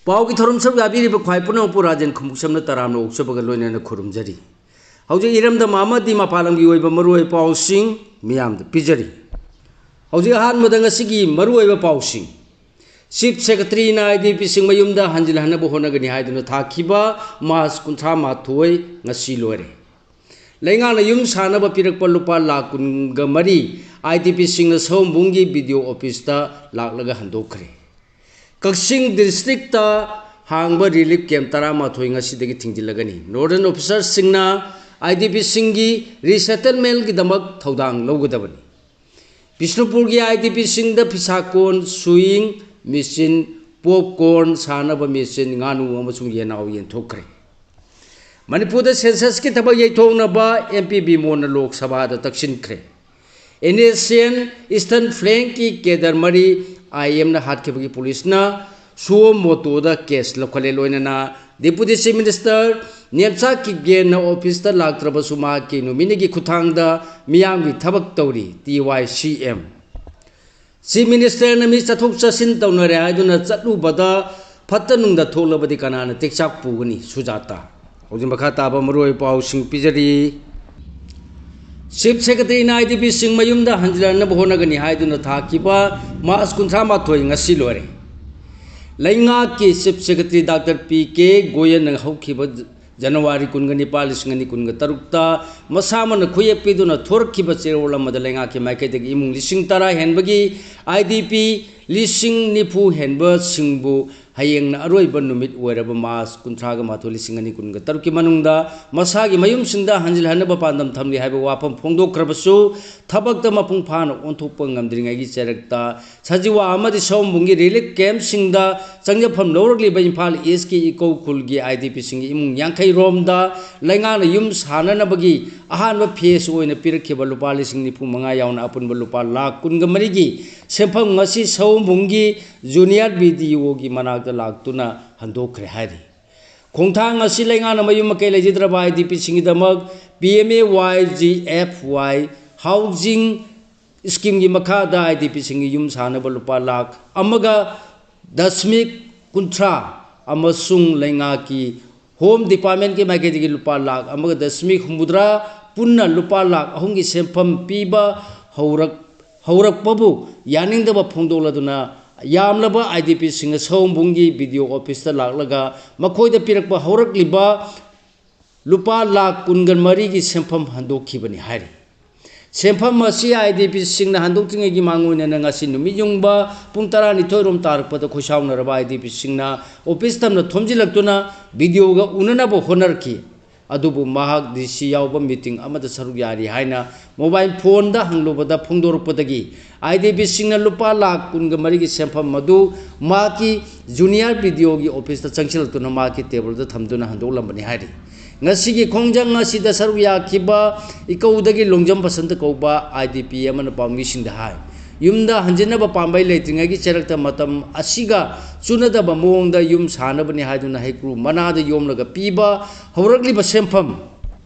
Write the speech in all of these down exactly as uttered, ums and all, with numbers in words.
ꯄꯥꯎꯒꯤ ꯊꯧꯔꯝ ꯁꯔꯨꯛ ꯌꯥꯕꯤꯔꯤꯕ ꯈ꯭ꯋꯥꯏ ꯄꯨꯝꯅꯃꯛꯄꯨ ꯔꯥꯖꯦꯟ ꯈꯨꯃꯨꯛꯁꯝꯅ ꯇꯔꯥꯝꯅ ꯑꯣꯛꯆꯕꯒ ꯂꯣꯏꯅꯅ ꯈꯨꯔꯨꯝꯖꯔꯤ꯫ ꯍꯧꯖꯤꯛ ꯏꯔꯝꯗꯝ ꯑꯃꯗꯤ ꯃꯄꯥꯟ ꯂꯝꯒꯤ ꯑꯣꯏꯕ ꯃꯔꯨꯑꯣꯏꯕ ꯄꯥꯎꯁꯤꯡ ꯃꯤꯌꯥꯝꯗ ꯄꯤꯖꯔꯤ꯫ ꯍꯧꯖꯤꯛ ꯑꯍꯥꯟꯕꯗ ꯉꯁꯤꯒꯤ ꯃꯔꯨꯑꯣꯏꯕ ꯄꯥꯎꯁꯤꯡ꯫ ꯆꯤꯐ ꯁꯦꯀ꯭ꯔꯦꯇꯔꯤꯅ ꯑꯥꯏ ꯗꯤ ꯄꯤꯁꯤꯡ ꯃꯌꯨꯝꯗ ꯍꯟꯖꯤꯜꯍꯟꯅꯕ ꯍꯣꯠꯅꯒꯅꯤ ꯍꯥꯏꯗꯨꯅ ꯊꯥꯈꯤꯕ ꯃꯥꯔꯆ ꯀꯨꯟꯊ꯭ꯔꯥ ꯃꯥꯊꯣꯏ ꯉꯁꯤ ꯂꯣꯏꯔꯦ꯫ ꯂꯩꯉꯥꯛꯅ ꯌꯨꯝ ꯁꯥꯅꯕ ꯄꯤꯔꯛꯄ ꯂꯨꯄꯥ ꯂꯥꯈ ꯀꯨꯟꯒ ꯃꯔꯤ ꯑꯥꯏ ꯗꯤ ꯄꯤꯁꯤꯡꯅ ꯁꯑꯣꯝꯕꯨꯡꯒꯤ ꯕꯤ ꯗꯤ ꯑꯣ ꯑꯣꯐꯤꯁꯇ ꯂꯥꯛꯂꯒ ꯍꯟꯗꯣꯛꯈ꯭ꯔꯦ꯫ ꯀꯛꯆꯤꯡ ꯗꯤꯁꯇ꯭ꯔꯤꯛꯇ ꯍꯥꯡꯕ ꯔꯤꯂꯤꯐ ꯀꯦꯝꯞ ꯇꯔꯥꯃꯥꯊꯣꯏ ꯉꯁꯤꯗꯒꯤ ꯊꯤꯡꯖꯤꯜꯂꯒꯅꯤ꯫ ꯅꯣꯗꯜ ꯑꯣꯐꯤꯁꯥꯔꯁꯤꯡꯅ ꯑꯥꯏ ꯗꯤ ꯄꯤꯁꯤꯡꯒꯤ ꯔꯤꯁꯦꯇꯜꯃꯦꯟꯒꯤꯗꯃꯛ ꯊꯧꯗꯥꯡ ꯂꯧꯒꯗꯕꯅꯤ꯫ ꯕꯤꯁꯅꯨꯄꯨꯔꯒꯤ ꯑꯥꯏ ꯗꯤ ꯄꯤꯁꯤꯡꯗ ꯐꯤꯁꯥꯀꯣꯟ, ꯁꯨꯋꯤꯡ ꯃꯦꯆꯤꯟ, ꯄꯣꯞꯀꯣꯔꯟ ꯁꯥꯅꯕ ꯃꯦꯆꯤꯟ, ꯉꯥꯅꯨ ꯑꯃꯁꯨꯡ ꯌꯦꯅꯥꯎ ꯌꯦꯟꯊꯣꯛꯈ꯭ꯔꯦ꯫ ꯃꯅꯤꯄꯨꯔꯗ ꯁꯦꯟꯁꯁꯀꯤ ꯊꯕꯛ ꯌꯩꯊꯣꯛꯅꯕ ꯑꯦꯝ ꯄꯤ ꯕꯤꯃꯣꯟꯅ ꯂꯣꯛ ꯁꯚꯥꯗ ꯇꯛꯁꯤꯟꯈ꯭ꯔꯦ꯫ ꯑꯦꯟ ꯑꯦꯁ ꯑꯦꯟ ꯏꯁꯇꯔꯟ ꯐ꯭ꯂꯦꯡꯀꯤ ꯀꯦꯗꯔ ꯃꯔꯤ ꯑꯥꯏ ꯑꯦꯝꯅ ꯍꯥꯠꯈꯤꯕꯒꯤ ꯄꯨꯂꯤꯁꯅ ꯁꯨꯑꯣ ꯃꯣꯇꯣꯗ ꯀꯦꯁ ꯂꯧꯈꯠꯂꯦ꯫ ꯂꯣꯏꯅꯅ ꯗꯦꯄꯨꯇꯤ ꯆꯤꯐ ꯃꯤꯅꯤꯁꯇꯔ ꯅꯦꯝꯆꯥ ꯀꯤꯞꯒꯦꯟꯅ ꯑꯣꯐꯤꯁꯇ ꯂꯥꯛꯇ꯭ꯔꯕꯁꯨ ꯃꯍꯥꯛꯀꯤ ꯅꯣꯃꯤꯅꯤꯒꯤ ꯈꯨꯠꯊꯥꯡꯗ ꯃꯤꯌꯥꯝꯒꯤ ꯊꯕꯛ ꯇꯧꯔꯤ꯫ ꯇꯤ ꯋꯥꯏ ꯁꯤ ꯑꯦꯝ꯫ ꯆꯤꯐ ꯃꯤꯅꯤꯁꯇꯔꯅ ꯃꯤ ꯆꯠꯊꯣꯛ ꯆꯠꯁꯤꯟ ꯇꯧꯅꯔꯦ ꯍꯥꯏꯗꯨꯅ ꯆꯠꯂꯨꯕꯗ ꯐꯠꯇ ꯅꯨꯡꯗ ꯊꯣꯛꯂꯕꯗꯤ ꯀꯅꯥꯅ ꯇꯦꯛꯆꯥꯛ ꯄꯨꯒꯅꯤ? ꯁꯨꯖꯥꯇꯥ꯫ ꯍꯧꯖꯤꯛ ꯃꯈꯥ ꯇꯥꯕ ꯃꯔꯨꯑꯣꯏꯕ ꯄꯥꯎꯁꯤꯡ ꯄꯤꯖꯔꯤ꯫ ꯆꯤꯐ ꯁꯦꯀ꯭ꯔꯦꯇꯔꯤꯅ ꯑꯥꯏ ꯗꯤ ꯄꯤꯁꯤꯡ ꯃꯌꯨꯝꯗ ꯍꯟꯖꯤꯜꯍꯟꯅꯕ ꯍꯣꯠꯅꯒꯅꯤ ꯍꯥꯏꯗꯨꯅ ꯊꯥꯈꯤꯕ ꯃꯥꯔꯆ ꯀꯨꯟꯊ꯭ꯔꯥ ꯃꯥꯊꯣꯏ ꯉꯁꯤ ꯂꯣꯏꯔꯦ꯫ ꯂꯩꯉꯥꯛꯀꯤ chief secretary doctor P K ꯒꯣꯌꯦꯜꯅ ꯍꯧꯈꯤꯕ ꯖꯅꯋꯥꯔꯤ ꯀꯨꯟꯒ ꯅꯤꯄꯥꯜ, ꯂꯤꯁꯤꯡ ꯑꯅꯤ ꯀꯨꯟꯒ ꯇꯔꯨꯛꯇ ꯃꯁꯥꯃꯛꯅ ꯈꯨꯌꯦꯛ ꯄꯤꯗꯨꯅ ꯊꯣꯔꯛꯈꯤꯕ ꯆꯦꯔꯣꯜ ꯑꯃꯗ ꯂꯩꯉꯥꯛꯀꯤ ꯃꯥꯏꯀꯩꯗꯒꯤ ꯏꯃꯨꯡ ꯂꯤꯁꯤꯡ ꯇꯔꯥ ꯍꯦꯟꯕꯒꯤ ꯑꯥꯏ ꯗꯤ ꯄꯤ ꯂꯤꯁꯤꯡ ꯅꯤꯐꯨ ꯍꯦꯟꯕꯁꯤꯡꯕꯨ ꯍꯌꯦꯡꯅ ꯑꯔꯣꯏꯕ ꯅꯨꯃꯤꯠ ꯑꯣꯏꯔꯕ ꯃꯥꯔꯆ ꯀꯨꯟꯊ꯭ꯔꯥꯒ ꯃꯥꯊꯣꯏ, ꯂꯤꯁꯤꯡ ꯑꯅꯤ ꯀꯨꯟꯒ ꯇꯔꯨꯛꯀꯤ ꯃꯅꯨꯡꯗ ꯃꯁꯥꯒꯤ ꯃꯌꯨꯝꯁꯤꯡꯗ ꯍꯟꯖꯤꯜꯍꯟꯅꯕ ꯄꯥꯟꯗꯝ ꯊꯝꯂꯤ ꯍꯥꯏꯕ ꯋꯥꯐꯝ ꯐꯣꯡꯗꯣꯛꯈ꯭ꯔꯕꯁꯨ, ꯊꯕꯛꯇ ꯃꯄꯨꯡ ꯐꯥꯅ ꯑꯣꯟꯊꯣꯛꯄ ꯉꯝꯗ꯭ꯔꯤꯉꯩꯒꯤ ꯆꯩꯔꯛꯇ ꯁꯖꯤꯋꯥ ꯑꯃꯗꯤ ꯁꯑꯣꯝꯕꯨꯡꯒꯤ ꯔꯤꯂꯤꯐ ꯀꯦꯝꯞꯁꯤꯡꯗ ꯆꯪꯖꯐꯝ ꯂꯧꯔꯛꯂꯤꯕ ꯏꯝꯐꯥꯜ ꯏꯁꯀꯤ ꯏꯀꯧ ꯈꯨꯜꯒꯤ ꯑꯥꯏ ꯗꯤ ꯄꯤꯁꯤꯡꯒꯤ ꯏꯃꯨꯡ ꯌꯥꯡꯈꯩ ꯔꯣꯝꯗ ꯂꯩꯉꯥꯛꯅ ꯌꯨꯝ ꯁꯥꯅꯅꯕꯒꯤ ꯑꯍꯥꯟꯕ ꯐꯦꯁ ꯑꯣꯏꯅ ꯄꯤꯔꯛꯈꯤꯕ ꯂꯨꯄꯥ ꯂꯤꯁꯤꯡ ꯅꯤꯐꯨ ꯃꯉꯥ ꯌꯥꯎꯅ ꯑꯄꯨꯟꯕ ꯂꯨꯄꯥ ꯂꯥꯈ ꯀꯨꯟꯒ ꯃꯔꯤꯒꯤ ꯁꯦꯟꯐꯝ ꯉꯁꯤ ꯁꯑꯣꯝꯕꯨꯡꯒꯤ ꯖꯨꯅꯤꯌꯔ ꯕꯤ ꯗꯤ ꯑꯣꯒꯤ ꯃꯅꯥꯛꯇ ꯂꯥꯛꯇꯨꯅ ꯍꯟꯗꯣꯛꯈ꯭ꯔꯦ ꯍꯥꯏꯔꯤ꯫ ꯈꯣꯡꯊꯥꯡ ꯑꯁꯤ ꯂꯩꯉꯥꯛꯅ ꯃꯌꯨꯝ ꯃꯀꯩ ꯂꯩꯖꯗ꯭ꯔꯕ ꯑꯥꯏ ꯗꯤ ꯄꯤꯁꯤꯡꯒꯤꯗꯃꯛ P M A Y G F Y housing ꯁ꯭ꯀꯤꯝꯒꯤ ꯃꯈꯥꯗ ꯑꯥꯏ ꯗꯤ ꯄꯤꯁꯤꯡꯒꯤ ꯌꯨꯝ ꯁꯥꯅꯕ ꯂꯨꯄꯥ ꯂꯥꯈ ꯑꯃꯒ ꯗꯁꯃꯤꯛ ꯀꯨꯟꯊ꯭ꯔꯥ ꯑꯃꯁꯨꯡ ꯂꯩꯉꯥꯛꯀꯤ ꯍꯣꯝ ꯗꯤꯄꯥꯔꯠꯃꯦꯟꯀꯤ ꯃꯥꯏꯀꯩꯗꯒꯤ ꯂꯨꯄꯥ ꯂꯥꯈ ꯑꯃꯒ ꯗꯁꯃꯤꯛ ꯍꯨꯝꯐꯨꯇꯔꯥ, ꯄꯨꯟꯅ ꯂꯨꯄꯥ ꯂꯥꯈ ꯑꯍꯨꯝꯒꯤ ꯁꯦꯟꯐꯝ ꯄꯤꯕ ꯍꯧꯔꯛ-, ꯍꯧꯔꯛꯄꯕꯨ ꯌꯥꯅꯤꯡꯗꯕ ꯐꯣꯡꯗꯣꯛꯂꯗꯨꯅ ꯌꯥꯝꯂꯕ IDPꯁꯤꯡꯅ ꯁꯑꯣꯝꯕꯨꯡꯒꯤ BDO officeꯇ ꯂꯥꯛꯂꯒ ꯃꯈꯣꯏꯗ ꯄꯤꯔꯛꯄ ꯍꯧꯔꯛꯂꯤꯕ ꯂꯨꯄꯥ ꯂꯥꯈ ꯀꯨꯟꯒ ꯃꯔꯤꯒꯤ ꯁꯦꯟꯐꯝ ꯍꯟꯗꯣꯛꯈꯤꯕꯅꯤ ꯍꯥꯏꯔꯤ꯫ ꯁꯦꯟꯐꯝ ꯑꯁꯤ IDPꯁꯤꯡꯅ ꯍꯟꯗꯣꯛꯇ꯭ꯔꯤꯉꯩꯒꯤ ꯃꯥꯡꯑꯣꯏꯅꯅ ꯉꯁꯤ ꯅꯨꯃꯤꯠ ꯌꯨꯡꯕ ꯄꯨꯡ ꯇꯔꯥꯅꯤꯊꯣꯏ ꯔꯣꯝ ꯇꯥꯔꯛꯄꯗ ꯈꯣꯏꯁꯥꯎꯅꯔꯕ IDPꯁꯤꯡꯅ office ꯊꯪꯅ ꯊꯣꯝꯖꯤꯜꯂꯛꯇꯨꯅ BDOꯒ ꯎꯅꯅꯕ ꯍꯣꯠꯅꯔꯛꯈꯤ꯫ ꯑꯗꯨꯕꯨ ꯃꯍꯥꯛ DC ꯌꯥꯎꯕ meeting ꯑꯃꯗ ꯁꯔꯨꯛ ꯌꯥꯔꯤ ꯍꯥꯏꯅ mobile phoneꯗ ꯍꯪꯂꯨꯕꯗ ꯐꯣꯡꯗꯣꯔꯛꯄꯗꯒꯤ IDPꯁꯤꯡꯅ ꯂꯨꯄꯥ ꯂꯥꯈ ꯀꯨꯟꯒ ꯃꯔꯤꯒꯤ ꯁꯦꯟꯐꯝ ꯑꯗꯨ ꯃꯍꯥꯛꯀꯤ junior BDOꯒꯤ officeꯇ ꯆꯪꯁꯤꯜꯂꯛꯇꯨꯅ ꯃꯍꯥꯛꯀꯤ tableꯗ ꯊꯝꯗꯨꯅ ꯍꯟꯗꯣꯛꯂꯝꯕꯅꯤ ꯍꯥꯏꯔꯤ꯫ ꯉꯁꯤꯒꯤ ꯈꯣꯡꯖꯪ ꯑꯁꯤꯗ ꯁꯔꯨꯛ ꯌꯥꯈꯤꯕ ꯏꯀꯧꯗꯒꯤ ꯂꯣꯡꯖꯝ ꯕꯁꯟꯇ ꯀꯧꯕ IDP ꯑꯃꯅ ꯄꯥꯎꯃꯤꯁꯤꯡꯗ ꯍꯥꯏ, ꯌꯨꯝꯗ ꯍꯟꯖꯤꯟꯅꯕ ꯄꯥꯝꯕꯩ ꯂꯩꯇ꯭ꯔꯤꯉꯩꯒꯤ ꯆꯩꯔꯛꯇ ꯃꯇꯝ ꯑꯁꯤꯒ ꯆꯨꯅꯗꯕ ꯃꯑꯣꯡꯗ ꯌꯨꯝ ꯁꯥꯅꯕꯅꯤ ꯍꯥꯏꯗꯨꯅ ꯍꯩꯀ꯭ꯔꯨ ꯃꯅꯥꯗ ꯌꯣꯝꯂꯒ ꯄꯤꯕ ꯍꯧꯔꯛꯂꯤꯕ ꯁꯦꯟꯐꯝ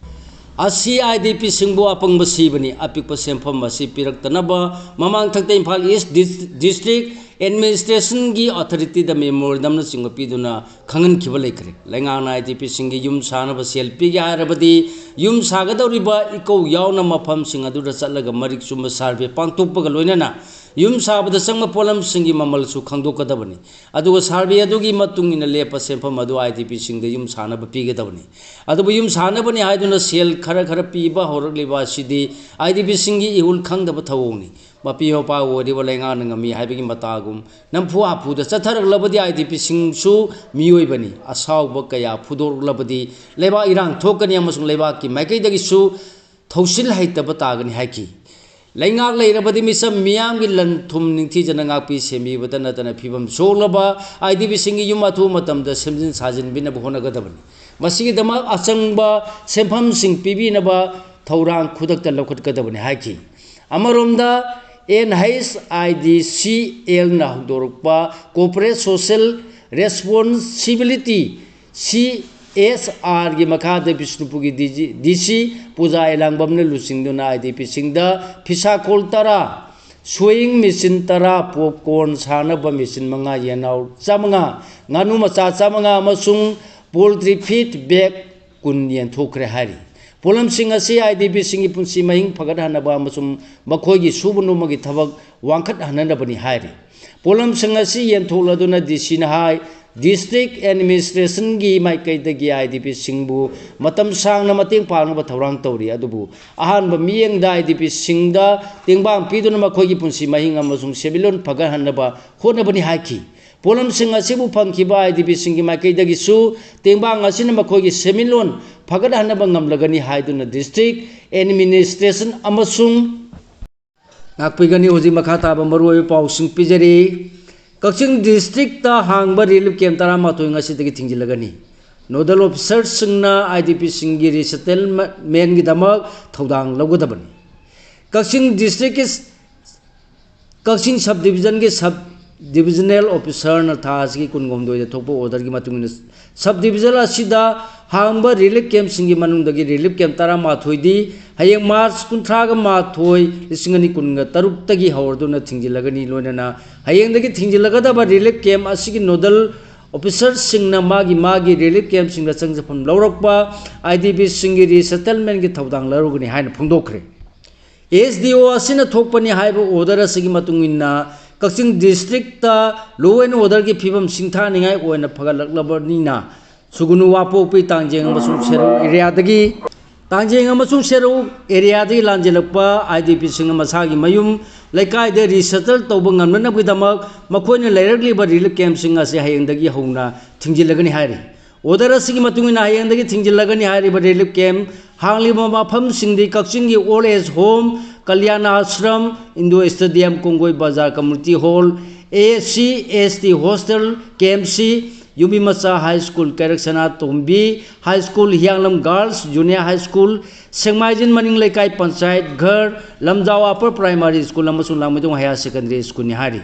ꯑꯁꯤ IDPꯁꯤꯡꯕꯨ ꯑꯄꯪꯕ ꯁꯤꯕꯅꯤ꯫ ꯑꯄꯤꯛꯄ ꯁꯦꯟꯐꯝ ꯑꯁꯤ ꯄꯤꯔꯛꯇꯅꯕ ꯃꯃꯥꯡꯊꯛꯇ ꯏꯝꯐꯥꯜ East Dis-, District Administrationꯒꯤ authorityꯗ memorandumꯅꯆꯤꯡꯕ ꯄꯤꯗꯨꯅ ꯈꯪꯍꯟꯈꯤꯕ ꯂꯩꯈ꯭ꯔꯦ꯫ ꯂꯩꯉꯥꯛꯅ IDPꯁꯤꯡꯒꯤ ꯌꯨꯝ ꯁꯥꯅꯕ ꯁꯦꯜ ꯄꯤꯒꯦ ꯍꯥꯏꯔꯕꯗꯤ ꯌꯨꯝ ꯁꯥꯒꯗꯧꯔꯤꯕ ꯏꯀꯧ ꯌꯥꯎꯅ ꯃꯐꯝꯁꯤꯡ ꯑꯗꯨꯗ ꯆꯠꯂꯒ ꯃꯔꯤꯛ ꯆꯨꯝꯕ survey ꯄꯥꯡꯊꯣꯛꯄꯒ ꯂꯣꯏꯅꯅ ꯌꯨꯝ ꯁꯥꯕꯗ ꯆꯪꯕ ꯄꯣꯠꯂꯝꯁꯤꯡꯒꯤ ꯃꯃꯜꯁꯨ ꯈꯪꯗꯣꯛꯀꯗꯕꯅꯤ꯫ ꯑꯗꯨꯒ survey ꯑꯗꯨꯒꯤ ꯃꯇꯨꯡ ꯏꯟꯅ ꯂꯦꯞꯄ ꯁꯦꯟꯐꯝ ꯑꯗꯨ IDPꯁꯤꯡꯗ ꯌꯨꯝ ꯁꯥꯅꯕ ꯄꯤꯒꯗꯕꯅꯤ꯫ ꯑꯗꯨꯕꯨ ꯌꯨꯝ ꯁꯥꯅꯕꯅꯤ ꯍꯥꯏꯗꯨꯅ ꯁꯦꯜ ꯈꯔ ꯈꯔ ꯄꯤꯕ ꯍꯧꯔꯛꯂꯤꯕ ꯑꯁꯤꯗꯤ IDPꯁꯤꯡꯒꯤ ꯏꯍꯨꯜ ꯈꯪꯗꯕ ꯊꯧꯑꯣꯡꯅꯤ꯫ ꯃꯄꯤ ꯃꯄꯥ ꯑꯣꯏꯔꯤꯕ ꯂꯩꯉꯥꯛꯅ ꯉꯝꯃꯤ ꯍꯥꯏꯕꯒꯤ ꯃꯇꯥꯒꯨꯝ ꯅꯝꯐꯨ ꯍꯥꯐꯨꯗ ꯆꯠꯊꯔꯛꯂꯕꯗꯤ IDPꯁꯤꯡꯁꯨ ꯃꯤꯑꯣꯏꯕꯅꯤ꯫ ꯑꯁꯥꯎꯕ ꯀꯌꯥ ꯐꯨꯗꯣꯔꯛꯂꯕꯗꯤ ꯂꯩꯕꯥꯛ ꯏꯔꯥꯡ ꯊꯣꯛꯀꯅꯤ ꯑꯃꯁꯨꯡ ꯂꯩꯕꯥꯛꯀꯤ ꯃꯥꯏꯀꯩꯗꯒꯤꯁꯨ ꯊꯧꯁꯤꯜ ꯍꯩꯇꯕ ꯇꯥꯒꯅꯤ ꯍꯥꯏꯈꯤ꯫ ꯂꯩꯉꯥꯛ ꯂꯩꯔꯕꯗꯤ ꯃꯤꯆꯝ ꯃꯤꯌꯥꯝꯒꯤ ꯂꯟ ꯊꯨꯝ ꯅꯤꯡꯊꯤꯖꯅ ꯉꯥꯛꯄꯤ ꯁꯦꯟꯕꯤꯕꯇ ꯅꯠꯇꯅ ꯐꯤꯕꯝ ꯁꯣꯛꯂꯕ IDPꯁꯤꯡꯒꯤ ꯌꯨꯝ ꯑꯊꯨꯕ ꯃꯇꯝꯗ ꯁꯦꯝꯖꯤꯟ ꯁꯥꯖꯤꯟꯕꯤꯅꯕ ꯍꯣꯠꯅꯒꯗꯕꯅꯤ꯫ ꯃꯁꯤꯒꯤꯗꯃꯛ ꯑꯆꯪꯕ ꯁꯦꯟꯐꯝꯁꯤꯡ ꯄꯤꯕꯤꯅꯕ ꯊꯧꯔꯥꯡ ꯈꯨꯗꯛꯇ ꯂꯧꯈꯠꯀꯗꯕꯅꯤ ꯍꯥꯏꯈꯤ꯫ ꯑꯃꯔꯣꯝꯗ NHIDCLꯅ ꯍꯧꯗꯣꯔꯛꯄ Corporate Social Responsibility, CSRꯒꯤ ꯃꯈꯥꯗ ꯕꯤꯁꯅꯨꯄꯨꯔꯒꯤ DC, DC ꯄꯨꯖꯥ ꯑꯦꯂꯥꯡꯕꯝꯅ ꯂꯨꯆꯤꯡꯗꯨꯅ IDPꯁꯤꯡꯗ ꯐꯤꯁꯥ ꯀꯣꯜ ꯇꯔꯥ Sewing machine ꯇꯔꯥ, popcorn ꯁꯥꯅꯕ machine ꯃꯉꯥ, ꯌꯦꯅꯥꯎ ꯆꯥꯝꯃꯉꯥ, ꯉꯥꯅꯨ ꯃꯆꯥ ꯆꯥꯝꯃꯉꯥ ꯑꯃꯁꯨꯡ poultry feed bag ꯀꯨꯟ ꯌꯦꯟꯊꯣꯛꯈ꯭ꯔꯦ ꯍꯥꯏꯔꯤ꯫ ꯄꯣꯠꯂꯝꯁꯤꯡ ꯑꯁꯤ IDPꯁꯤꯡꯒꯤ ꯄꯨꯟꯁꯤ ꯃꯍꯤꯡ ꯐꯒꯠꯍꯟꯅꯕ ꯑꯃꯁꯨꯡ ꯃꯈꯣꯏꯒꯤ ꯁꯨꯕ ꯅꯣꯝꯕꯒꯤ ꯊꯕꯛ ꯋꯥꯡꯈꯠꯍꯟꯅꯕꯅꯤ ꯍꯥꯏꯔꯤ꯫ ꯄꯣꯠꯂꯝꯁꯤꯡ ꯑꯁꯤ ꯌꯦꯟꯊꯣꯛꯂꯗꯨꯅ DCꯅ ꯍꯥꯏ, district administrationꯒꯤ ꯃꯥꯏꯀꯩꯗꯒꯤ IDPꯁꯤꯡꯕꯨ ꯃꯇꯝ ꯁꯥꯡꯅ ꯃꯇꯦꯡ ꯄꯥꯡꯅꯕ ꯊꯧꯔꯥꯡ ꯇꯧꯔꯤ, ꯑꯗꯨꯕꯨ ꯑꯍꯥꯟꯕ ꯃꯤꯠꯌꯦꯡꯗ IDPꯁꯤꯡꯗ ꯇꯦꯡꯕꯥꯡ ꯄꯤꯗꯨꯅ ꯃꯈꯣꯏꯒꯤ ꯄꯨꯟꯁꯤ ꯃꯍꯤꯡ ꯑꯃꯁꯨꯡ ꯁꯦꯟꯃꯤꯠꯂꯣꯟ ꯐꯒꯠꯍꯟꯅꯕ ꯍꯣꯠꯅꯕꯅꯤ ꯍꯥꯏꯈꯤ꯫ ꯄꯣꯠꯂꯝꯁꯤꯡ ꯑꯁꯤꯕꯨ ꯐꯪꯈꯤꯕ IDPꯁꯤꯡꯒꯤ ꯃꯥꯏꯀꯩꯗꯒꯤꯁꯨ ꯇꯦꯡꯕꯥꯡ ꯑꯁꯤꯅ ꯃꯈꯣꯏꯒꯤ ꯁꯦꯟꯃꯤꯠꯂꯣꯟ ꯐꯒꯠꯍꯟꯅꯕ ꯉꯝꯂꯒꯅꯤ ꯍꯥꯏꯗꯨꯅ district administration ꯑꯃꯁꯨꯡ ꯉꯥꯛꯄꯤꯒꯅꯤ꯫ ꯍꯧꯖꯤꯛ ꯃꯈꯥ ꯇꯥꯕ ꯃꯔꯨꯑꯣꯏꯕ ꯄꯥꯎꯁꯤꯡ ꯄꯤꯖꯔꯤ꯫ ꯀꯛꯆꯤꯡ districtꯇ ꯍꯥꯡꯕ relief camp ꯇꯔꯥꯃꯥꯊꯣꯏ ꯉꯁꯤꯗꯒꯤ ꯊꯤꯡꯖꯤꯜꯂꯒꯅꯤ꯫ Nodal officerꯁꯤꯡꯅ IDPꯁꯤꯡꯒꯤ resettlementꯒꯤꯗꯃꯛ ꯊꯧꯗꯥꯡ ꯂꯧꯒꯗꯕꯅꯤ꯫ ꯀꯛꯆꯤꯡ districtꯀꯤ ꯀꯛꯆꯤꯡ sub divisionꯒꯤ sub divisional officerꯅ ꯊꯥ ꯑꯁꯤꯒꯤ ꯀꯨꯟꯍꯨꯝꯗꯣꯏꯗ ꯊꯣꯛꯄ orderꯒꯤ ꯃꯇꯨꯡ ꯏꯟꯅ sub division ꯑꯁꯤꯗ ꯍꯥꯡꯕ relief campꯁꯤꯡꯒꯤ ꯃꯅꯨꯡꯗꯒꯤ relief camp ꯇꯔꯥꯃꯥꯊꯣꯏꯗꯤ ꯍꯌꯦꯡ March ꯀꯨꯟꯊ꯭ꯔꯥꯒ ꯃꯥꯊꯣꯏ, ꯂꯤꯁꯤꯡ ꯑꯅꯤ ꯀꯨꯟꯒ ꯇꯔꯨꯛꯇꯒꯤ ꯍꯧꯔꯗꯨꯅ ꯊꯤꯡꯖꯤꯜꯂꯒꯅꯤ꯫ ꯂꯣꯏꯅꯅ ꯍꯌꯦꯡꯗꯒꯤ ꯊꯤꯡꯖꯤꯜꯂꯒꯗꯕ relief camp ꯑꯁꯤꯒꯤ nodal officerꯁꯤꯡꯅ ꯃꯥꯒꯤ ꯃꯥꯒꯤ relief campꯁꯤꯡꯗ ꯆꯪꯖꯐꯝ ꯂꯧꯔꯛꯄ IDPꯁꯤꯡꯒꯤ resettlementꯒꯤ ꯊꯧꯗꯥꯡ ꯂꯧꯔꯒꯅꯤ ꯍꯥꯏꯅ ꯐꯣꯡꯗꯣꯛꯈ꯭ꯔꯦ꯫ SDO ꯑꯁꯤꯅ ꯊꯣꯛꯄꯅꯤ ꯍꯥꯏꯕ order ꯑꯁꯤꯒꯤ ꯃꯇꯨꯡ ꯏꯟꯅ ꯀꯛꯆꯤꯡ districtꯇ law and orderꯒꯤ ꯐꯤꯕꯝ ꯁꯤꯡꯊꯥꯅꯤꯡꯉꯥꯏ ꯑꯣꯏꯅ ꯐꯒꯠꯂꯛꯂꯕꯅꯤꯅ ꯁꯨꯒꯨꯅꯨ, ꯋꯥꯄꯣꯛꯄꯤ, ꯇꯥꯡꯖꯦꯡ ꯑꯃꯁꯨꯡ ꯁꯦꯔꯧ areaꯗꯒꯤ, ꯇꯥꯡꯖꯦꯡ ꯑꯃꯁꯨꯡ ꯁꯦꯔꯧ areaꯗꯒꯤ ꯂꯥꯟꯖꯦꯜꯂꯛꯄ IDPꯁꯤꯡꯅ ꯃꯁꯥꯒꯤ ꯃꯌꯨꯝ ꯂꯩꯀꯥꯏꯗ resettle ꯇꯧꯕ ꯉꯝꯅꯅꯕꯒꯤꯗꯃꯛ ꯃꯈꯣꯏꯅ ꯂꯩꯔꯛꯂꯤꯕ relief campꯁꯤꯡ ꯑꯁꯤ ꯍꯌꯦꯡꯗꯒꯤ ꯍꯧꯅ ꯊꯤꯡꯖꯤꯜꯂꯒꯅꯤ ꯍꯥꯏꯔꯤ꯫ Order ꯑꯁꯤꯒꯤ ꯃꯇꯨꯡ ꯏꯟꯅ ꯍꯌꯦꯡꯗꯒꯤ ꯊꯤꯡꯖꯤꯜꯂꯒꯅꯤ ꯍꯥꯏꯔꯤꯕ relief camp ꯍꯥꯡꯂꯤꯕ ꯃꯐꯝꯁꯤꯡꯗꯤ ꯀꯛꯆꯤꯡꯒꯤ Old Age Home, Kalyana Ashram, Indoor Stadium, ꯀꯣꯡꯒꯣꯏ ꯕꯖꯥꯔ Community Hall, ASC ST Hostel, KMC, ꯌꯨꯝꯕꯤ ꯃꯆꯥ High School, ꯀꯩꯔꯛ ꯁꯅꯥꯇꯣꯝꯕꯤ High School, ꯍꯤꯌꯥꯡꯂꯝ Girls Junior High School, ꯁꯦꯛꯃꯥꯏꯖꯤꯟ ꯃꯅꯤꯡ ꯂꯩꯀꯥꯏ ꯄꯟꯆꯥꯌꯠ ꯘꯔ, ꯂꯝꯖꯥꯎ Upper Primary School ꯑꯃꯁꯨꯡ ꯂꯥꯡꯃꯩꯗꯣꯡ Higher Secondary Schoolꯅꯤ ꯍꯥꯏꯔꯤ꯫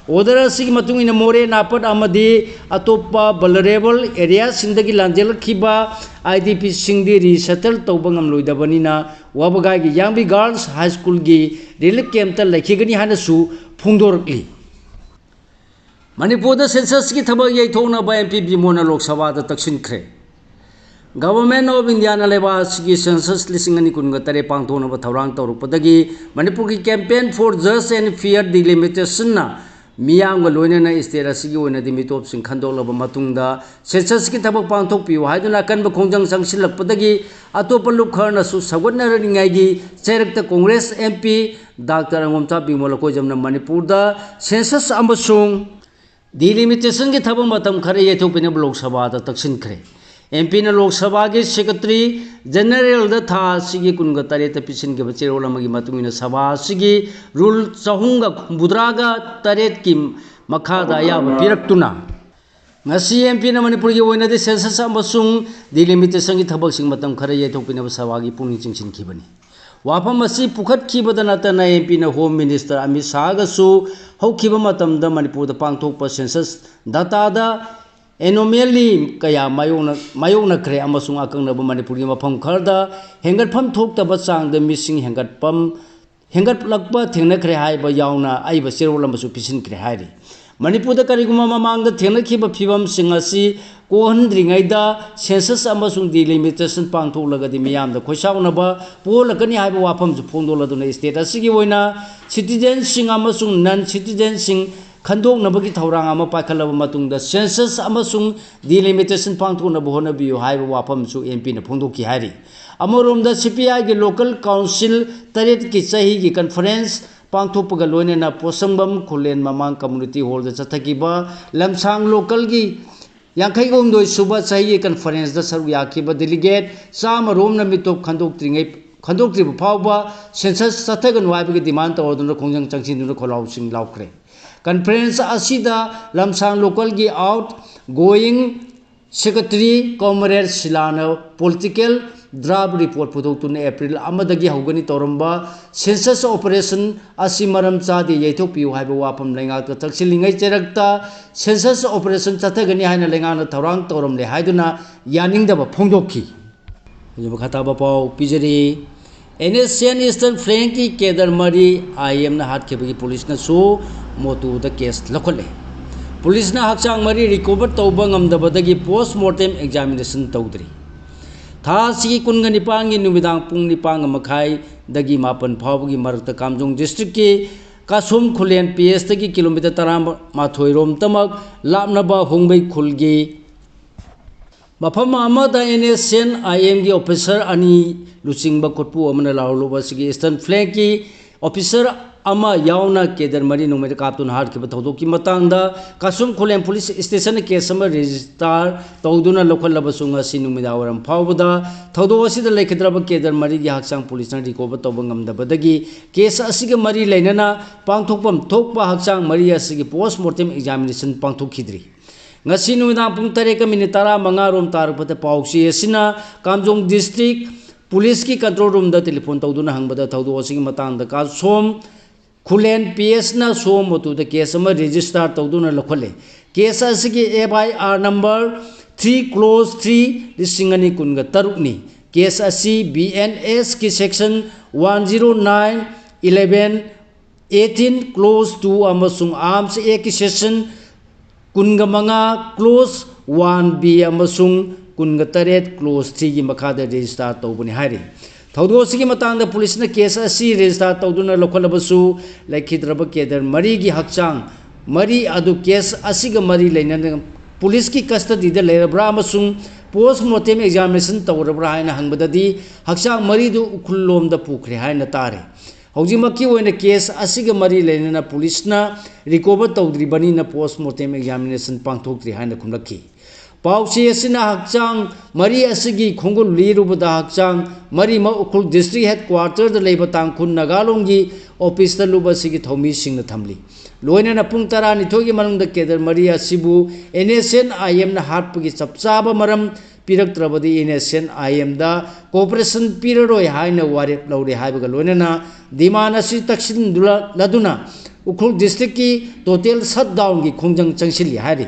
Order ꯑꯁꯤꯒꯤ ꯃꯇꯨꯡ ꯏꯟꯅ ꯃꯣꯔꯦ, ꯅꯥꯄꯠ ꯑꯃꯗꯤ ꯑꯇꯣꯞꯄ vulnerable areaꯁꯤꯡꯗꯒꯤ ꯂꯥꯟꯖꯦꯜꯂꯛꯈꯤꯕ IDPꯁꯤꯡꯗꯤ resettle ꯇꯧꯕ ꯉꯝꯂꯣꯏꯗꯕꯅꯤꯅ ꯋꯥꯕꯒꯥꯏꯒꯤ ꯌꯥꯡꯕꯤ Girls High Schoolꯒꯤ relief campꯇ ꯂꯩꯈꯤꯒꯅꯤ ꯍꯥꯏꯅꯁꯨ ꯐꯣꯡꯗꯣꯔꯛꯂꯤ꯫ ꯃꯅꯤꯄꯨꯔꯗ censusꯀꯤ ꯊꯕꯛ ꯌꯩꯊꯣꯛꯅꯕ MP ꯕꯤꯃꯣꯜꯅ ꯂꯣꯛ ꯁꯚꯥꯗ ꯇꯛꯁꯤꯟꯈ꯭ꯔꯦ꯫ Government of Indiaꯅ ꯂꯩꯕꯥꯛ ꯑꯁꯤꯒꯤ census ꯂꯤꯁꯤꯡ ꯑꯅꯤ ꯀꯨꯟꯒ ꯇꯔꯦꯠ ꯄꯥꯡꯊꯣꯛꯅꯕ ꯊꯧꯔꯥꯡ ꯇꯧꯔꯛꯄꯗꯒꯤ ꯃꯅꯤꯄꯨꯔꯒꯤ Campaign for Just and Fair Delimitationꯅ ꯃꯤꯌꯥꯝꯒ ꯂꯣꯏꯅꯅ state ꯑꯁꯤꯒꯤ ꯑꯣꯏꯅꯗꯤ ꯃꯤꯇꯣꯞꯁꯤꯡ ꯈꯟꯗꯣꯛꯂꯕ ꯃꯇꯨꯡꯗ censusꯀꯤ ꯊꯕꯛ ꯄꯥꯡꯊꯣꯛꯄꯤꯌꯨ ꯍꯥꯏꯗꯨꯅ ꯑꯀꯟꯕ ꯈꯣꯡꯖꯪ ꯆꯪꯁꯤꯜꯂꯛꯄꯗꯒꯤ ꯑꯇꯣꯞꯄ ꯂꯨꯞ ꯈꯔꯅꯁꯨ ꯁꯧꯒꯠꯅꯔꯤꯉꯩꯒꯤ ꯆꯩꯔꯛꯇ Congress MP Doctor ꯑꯉꯣꯝꯆꯥ ꯕꯤꯃꯣꯜ ꯑꯀꯣꯏꯖꯝꯅ ꯃꯅꯤꯄꯨꯔꯗ census ꯑꯃꯁꯨꯡ delimitationꯒꯤ ꯊꯕꯛ ꯃꯇꯝ ꯈꯔ ꯌꯩꯊꯣꯛꯄꯤꯅꯕ ꯂꯣꯛ ꯁꯚꯥꯗ ꯇꯛꯁꯤꯟꯈ꯭ꯔꯦ꯫ MPꯅ ꯂꯣꯛ ꯁꯚꯥꯒꯤ Secretary Generalꯗ ꯊꯥ ꯑꯁꯤꯒꯤ ꯀꯨꯟꯒ ꯇꯔꯦꯠꯇ ꯄꯤꯁꯤꯟꯈꯤꯕ ꯆꯦꯔꯣꯜ ꯑꯃꯒꯤ ꯃꯇꯨꯡ ꯏꯟꯅ ꯁꯚꯥ ꯑꯁꯤꯒꯤ rule ꯆꯍꯨꯝꯒ ꯍꯨꯝꯐꯨꯇꯔꯥꯒ ꯇꯔꯦꯠꯀꯤ ꯃꯈꯥꯗ ꯑꯌꯥꯕ ꯄꯤꯔꯛꯇꯨꯅ ꯉꯁꯤ MPꯅ ꯃꯅꯤꯄꯨꯔꯒꯤ ꯑꯣꯏꯅꯗꯤ census ꯑꯃꯁꯨꯡ delimitationꯒꯤ ꯊꯕꯛꯁꯤꯡ ꯃꯇꯝ ꯈꯔ ꯌꯩꯊꯣꯛꯄꯤꯅꯕ ꯁꯚꯥꯒꯤ ꯄꯨꯛꯅꯤꯡ ꯆꯤꯡꯁꯤꯟꯈꯤꯕꯅꯤ꯫ ꯋꯥꯐꯝ ꯑꯁꯤ ꯄꯨꯈꯠꯈꯤꯕꯗ ꯅꯠꯇꯅ MPꯅ Home Minister ꯑꯃꯤꯠ ꯁꯥꯍꯒꯁꯨ ꯍꯧꯈꯤꯕ ꯃꯇꯝꯗ ꯃꯅꯤꯄꯨꯔꯗ ꯄꯥꯡꯊꯣꯛꯄ census dataꯗ anomaly ꯀꯌꯥ ꯃꯥꯌꯣꯛꯅ-, ꯃꯥꯌꯣꯛꯅꯈ꯭ꯔꯦ ꯑꯃꯁꯨꯡ ꯑꯀꯛꯅꯕ ꯃꯅꯤꯄꯨꯔꯒꯤ ꯃꯐꯝ ꯈꯔꯗ ꯍꯦꯟꯒꯠꯐꯝ ꯊꯣꯛꯇꯕ ꯆꯥꯡꯗ ꯃꯤꯁꯤꯡ ꯍꯦꯟꯒꯠꯐꯝ, ꯍꯦꯟꯒꯠꯂꯛꯄ ꯊꯦꯡꯅꯈ꯭ꯔꯦ ꯍꯥꯏꯕ ꯌꯥꯎꯅ ꯑꯏꯕ ꯆꯦꯔꯣꯜ ꯑꯃꯁꯨ ꯄꯤꯁꯤꯟꯈ꯭ꯔꯦ ꯍꯥꯏꯔꯤ꯫ ꯃꯅꯤꯄꯨꯔꯗ ꯀꯔꯤꯒꯨꯝꯕ ꯃꯃꯥꯡꯗ ꯊꯦꯡꯅꯈꯤꯕ ꯐꯤꯕꯝꯁꯤꯡ ꯑꯁꯤ ꯀꯣꯛꯍꯟꯗ꯭ꯔꯤꯉꯩꯗ census ꯑꯃꯁꯨꯡ delimitationꯄꯥꯡꯊꯣꯛꯂꯒꯗꯤ ꯃꯤꯌꯥꯝꯗ ꯈꯣꯏꯁꯥꯎꯅꯕ ꯄꯣꯛꯍꯜꯂꯛꯀꯅꯤ ꯍꯥꯏꯕ ꯋꯥꯐꯝꯁꯨ ꯐꯣꯡꯗꯣꯛꯂꯗꯨꯅ state ꯑꯁꯤꯒꯤ ꯑꯣꯏꯅ citizenꯁꯤꯡ ꯑꯃꯁꯨꯡ non citizenꯁꯤꯡ ꯈꯟꯗꯣꯛꯅꯕꯒꯤ ꯊꯧꯔꯥꯡ ꯑꯃ ꯄꯥꯏꯈꯠꯂꯕ ꯃꯇꯨꯡꯗ census ꯑꯃꯁꯨꯡ delimitation ꯄꯥꯡꯊꯣꯛꯅꯕ ꯍꯣꯠꯅꯕꯤꯌꯨ ꯍꯥꯏꯕ ꯋꯥꯐꯝꯁꯨ MPꯅ ꯐꯣꯡꯗꯣꯛꯈꯤ ꯍꯥꯏꯔꯤ꯫ ꯑꯃꯔꯣꯝꯗ CPIꯒꯤ local council ꯇꯔꯦꯠꯀꯤ ꯆꯍꯤꯒꯤ conference ꯄꯥꯡꯊꯣꯛꯄꯒ ꯂꯣꯏꯅꯅ ꯄꯣꯠꯁꯪꯕꯝ, ꯈꯨꯂꯦꯟ, ꯃꯃꯥꯡ community hallꯗ ꯆꯠꯊꯈꯤꯕ ꯂꯝꯁꯥꯡ localꯒꯤ ꯌꯥꯡꯈꯩꯒ ꯍꯨꯝꯗꯣꯏ ꯁꯨꯕ ꯆꯍꯤꯒꯤ conferenceꯇ ꯁꯔꯨꯛ ꯌꯥꯈꯤꯕ delegate ꯆꯥꯝꯃ ꯔꯣꯝꯅ ꯃꯤꯇꯣꯞ ꯈꯟꯗꯣꯛꯇ꯭ꯔꯤꯉꯩ, ꯈꯟꯗꯣꯛꯇ꯭ꯔꯤꯕ ꯐꯥꯎꯕ census ꯆꯠꯊꯒꯅꯨ ꯍꯥꯏꯕꯒꯤ demand ꯇꯧꯔꯗꯨꯅ ꯈꯣꯡꯖꯪ ꯆꯪꯁꯤꯟꯗꯨꯅ ꯈꯣꯜꯂꯥꯎꯁꯤꯡ ꯂꯥꯎꯈ꯭ꯔꯦ꯫ Conference ꯑꯁꯤꯗ ꯂꯝꯁꯥꯡ localꯒꯤ outgoing Secretary Comrade ꯁꯤꯂꯥꯅ political draft report ꯄꯨꯊꯣꯛꯇꯨꯅ April ꯑꯃꯗꯒꯤ ꯍꯧꯒꯅꯤ ꯇꯧꯔꯝꯕ census operation ꯑꯁꯤ ꯃꯔꯝ ꯆꯥꯗꯦ, ꯌꯩꯊꯣꯛꯄꯤꯌꯨ ꯍꯥꯏꯕ ꯋꯥꯐꯝ ꯂꯩꯉꯥꯛꯇ ꯊꯛꯁꯤꯜꯂꯤꯉꯩ ꯆꯩꯔꯛꯇ census operation ꯆꯠꯊꯒꯅꯤ ꯍꯥꯏꯅ ꯂꯩꯉꯥꯛꯅ ꯊꯧꯔꯥꯡ ꯇꯧꯔꯝꯂꯦ ꯍꯥꯏꯗꯨꯅ ꯌꯥꯅꯤꯡꯗꯕ ꯐꯣꯡꯗꯣꯛꯈꯤ꯫ ꯍꯧꯖꯤꯛ ꯃꯈꯥ ꯇꯥꯕ ꯄꯥꯎ ꯄꯤꯖꯔꯤ꯫ NSCN Eastern Flankꯀꯤ cadre ꯃꯔꯤ IMꯅ ꯍꯥꯠꯈꯤꯕꯒꯤ ꯄꯨꯂꯤꯁꯅꯁꯨ ꯃꯣꯇꯨꯗ case ꯂꯧꯈꯠꯂꯦ꯫ ꯄꯨꯂꯤꯁꯅ ꯍꯛꯆꯥꯡ ꯃꯔꯤ recover ꯇꯧꯕ ꯉꯝꯗꯕꯗꯒꯤ post mortem examination ꯇꯧꯗ꯭ꯔꯤ꯫ ꯊꯥ ꯑꯁꯤꯒꯤ ꯀꯨꯟꯒ ꯅꯤꯄꯥꯟꯒꯤ ꯅꯨꯃꯤꯗꯥꯡ ꯄꯨꯡ ꯅꯤꯄꯥꯟꯒ ꯃꯈꯥꯏꯗꯒꯤ ꯃꯥꯄꯟ ꯐꯥꯎꯕꯒꯤ ꯃꯔꯛꯇ ꯀꯥꯝꯖꯣꯡ districtꯀꯤ ꯀꯥꯁꯨꯝ ꯈꯨꯂꯦꯟ PSꯇꯒꯤ kilometre ꯇꯔꯥꯃꯥꯊꯣꯏ ꯔꯣꯝꯇꯃꯛ ꯂꯥꯞꯅꯕ ꯍꯣꯡꯕꯩ ꯈꯨꯜꯒꯤ ꯃꯐꯝ ꯑꯃꯗ NSCN IMꯒꯤ officer ꯑꯅꯤ ꯂꯨꯆꯤꯡꯕ ꯈꯨꯠꯄꯨ ꯑꯃꯅ ꯂꯥꯎꯔꯨꯕ ꯑꯁꯤꯒꯤ Eastern Flankꯀꯤ officer ꯑꯃ ꯌꯥꯎꯅ cadre ꯃꯔꯤ ꯅꯣꯡꯃꯩꯗ ꯀꯥꯞꯇꯨꯅ ꯍꯥꯠꯈꯤꯕ ꯊꯧꯗꯣꯛꯀꯤ ꯃꯇꯥꯡꯗ ꯀꯥꯁꯨꯝ ꯈꯨꯂꯦꯟ police stationꯗ case ꯑꯃ register ꯇꯧꯗꯨꯅ ꯂꯧꯈꯠꯂꯕꯁꯨ ꯉꯁꯤ ꯅꯨꯃꯤꯗꯥꯡ ꯋꯥꯏꯔꯝ ꯐꯥꯎꯕꯗ ꯊꯧꯗꯣꯛ ꯑꯁꯤꯗ ꯂꯩꯈꯤꯗ꯭ꯔꯕ cadre ꯃꯔꯤꯒꯤ ꯍꯛꯆꯥꯡ ꯄꯨꯂꯤꯁꯅ recover ꯇꯧꯕ ꯉꯝꯗꯕꯗꯒꯤ case ꯑꯁꯤꯒ ꯃꯔꯤ ꯂꯩꯅꯅ ꯄꯥꯡꯊꯣꯛꯐꯝ ꯊꯣꯛꯄ ꯍꯛꯆꯥꯡ ꯃꯔꯤ ꯑꯁꯤꯒꯤ post mortem examination ꯄꯥꯡꯊꯣꯛꯈꯤꯗ꯭ꯔꯤ꯫ ꯉꯁꯤ ꯅꯨꯃꯤꯗꯥꯡ ꯄꯨꯡ ꯇꯔꯦꯠꯀ minute ꯇꯔꯥꯃꯉꯥ ꯔꯣꯝ ꯇꯥꯔꯛꯄꯗ ꯄꯥꯎꯆꯦ ꯑꯁꯤꯅ ꯀꯥꯝꯖꯣꯡ district policeꯀꯤ control roomꯗ telephone ꯇꯧꯗꯨꯅ ꯍꯪꯕꯗ ꯊꯧꯗꯣꯛ ꯑꯁꯤꯒꯤ ꯃꯇꯥꯡꯗ ꯀꯥꯁꯣꯝ ꯈꯨꯂꯦꯟ PSꯅ ꯁꯣꯝ ꯃꯇꯨꯗ case ꯑꯃ register ꯇꯧꯗꯨꯅ ꯂꯧꯈꯠꯂꯦ꯫ Case ꯑꯁꯤꯒꯤ FIR number three clause three ꯂꯤꯁꯤꯡ ꯑꯅꯤ ꯀꯨꯟꯒ ꯇꯔꯨꯛꯅꯤ꯫ Case ꯑꯁꯤ BNSꯀꯤ section one zero nine, eleven, eighteen clause two ꯑꯃꯁꯨꯡ Arms Actꯀꯤ section ꯀꯨꯟꯒ ꯃꯉꯥ clause one B ꯑꯃꯁꯨꯡ ꯀꯨꯟꯒ ꯇꯔꯦꯠ clause threeꯒꯤ ꯃꯈꯥꯗ register ꯇꯧꯕꯅꯤ ꯍꯥꯏꯔꯤ꯫ ꯊꯧꯗꯣꯛ ꯑꯁꯤꯒꯤ ꯃꯇꯥꯡꯗ ꯄꯨꯂꯤꯁꯅ case ꯑꯁꯤ register ꯇꯧꯗꯨꯅ ꯂꯧꯈꯠꯂꯕꯁꯨ ꯂꯩꯈꯤꯗ꯭ꯔꯕ cadre ꯃꯔꯤꯒꯤ ꯍꯛꯆꯥꯡ ꯃꯔꯤ ꯑꯗꯨ case ꯑꯁꯤꯒ ꯃꯔꯤ ꯂꯩꯅꯅ ꯄꯨꯂꯤꯁꯀꯤ custodyꯗ ꯂꯩꯔꯕ꯭ꯔꯥ ꯑꯃꯁꯨꯡ post mortem examination ꯇꯧꯔꯕ꯭ꯔꯥ ꯍꯥꯏꯅ ꯍꯪꯕꯗꯗꯤ ꯍꯛꯆꯥꯡ ꯃꯔꯤꯗꯨ ꯎꯈ꯭ꯔꯨꯜ ꯂꯣꯝꯗ ꯄꯨꯈ꯭ꯔꯦ ꯍꯥꯏꯅ ꯇꯥꯔꯦ꯫ ꯍꯧꯖꯤꯛꯃꯛꯀꯤ ꯑꯣꯏꯅ case ꯑꯁꯤꯒ ꯃꯔꯤ ꯂꯩꯅꯅ ꯄꯨꯂꯤꯁꯅ recover ꯇꯧꯗ꯭ꯔꯤꯕꯅꯤꯅ post mortem examination ꯄꯥꯡꯊꯣꯛꯇ꯭ꯔꯤ ꯍꯥꯏꯅ ꯈꯨꯝꯂꯛꯈꯤ꯫ ꯄꯥꯎꯆꯦ ꯑꯁꯤꯅ ꯍꯛꯆꯥꯡ ꯃꯔꯤ ꯑꯁꯤꯒꯤ ꯈꯣꯡꯒꯨꯜ ꯂꯤꯔꯨꯕꯗ ꯍꯛꯆꯥꯡ ꯃꯔꯤꯃꯛ ꯎꯈ꯭ꯔꯨꯜ district headquarterꯗ ꯂꯩꯕ ꯇꯥꯡꯈꯨꯜ ꯅꯥꯒꯥꯂꯣꯡꯒꯤ officeꯇ ꯂꯨꯞ ꯑꯁꯤꯒꯤ ꯊꯧꯃꯤꯁꯤꯡꯅ ꯊꯝꯂꯤ꯫ ꯂꯣꯏꯅꯅ ꯄꯨꯡ ꯇꯔꯥꯅꯤꯊꯣꯏꯒꯤ ꯃꯅꯨꯡꯗ cadre ꯃꯔꯤ ꯑꯁꯤꯕꯨ NSCN-IMꯅ ꯍꯥꯠꯄꯒꯤ ꯆꯞ ꯆꯥꯕ ꯃꯔꯝ ꯄꯤꯔꯛꯇ꯭ꯔꯕꯗꯤ NSCN-IMꯗ cooperation ꯄꯤꯔꯔꯣꯏ ꯍꯥꯏꯅ ꯋꯥꯔꯦꯞ ꯂꯧꯔꯦ ꯍꯥꯏꯕꯒ ꯂꯣꯏꯅꯅ demand ꯑꯁꯤ ꯇꯛꯁꯤꯟꯗꯨꯅ ꯎꯈ꯭ꯔꯨꯜ districtꯀꯤ total shutdownꯒꯤ ꯈꯣꯡꯖꯪ ꯆꯪꯁꯤꯜꯂꯤ ꯍꯥꯏꯔꯤ꯫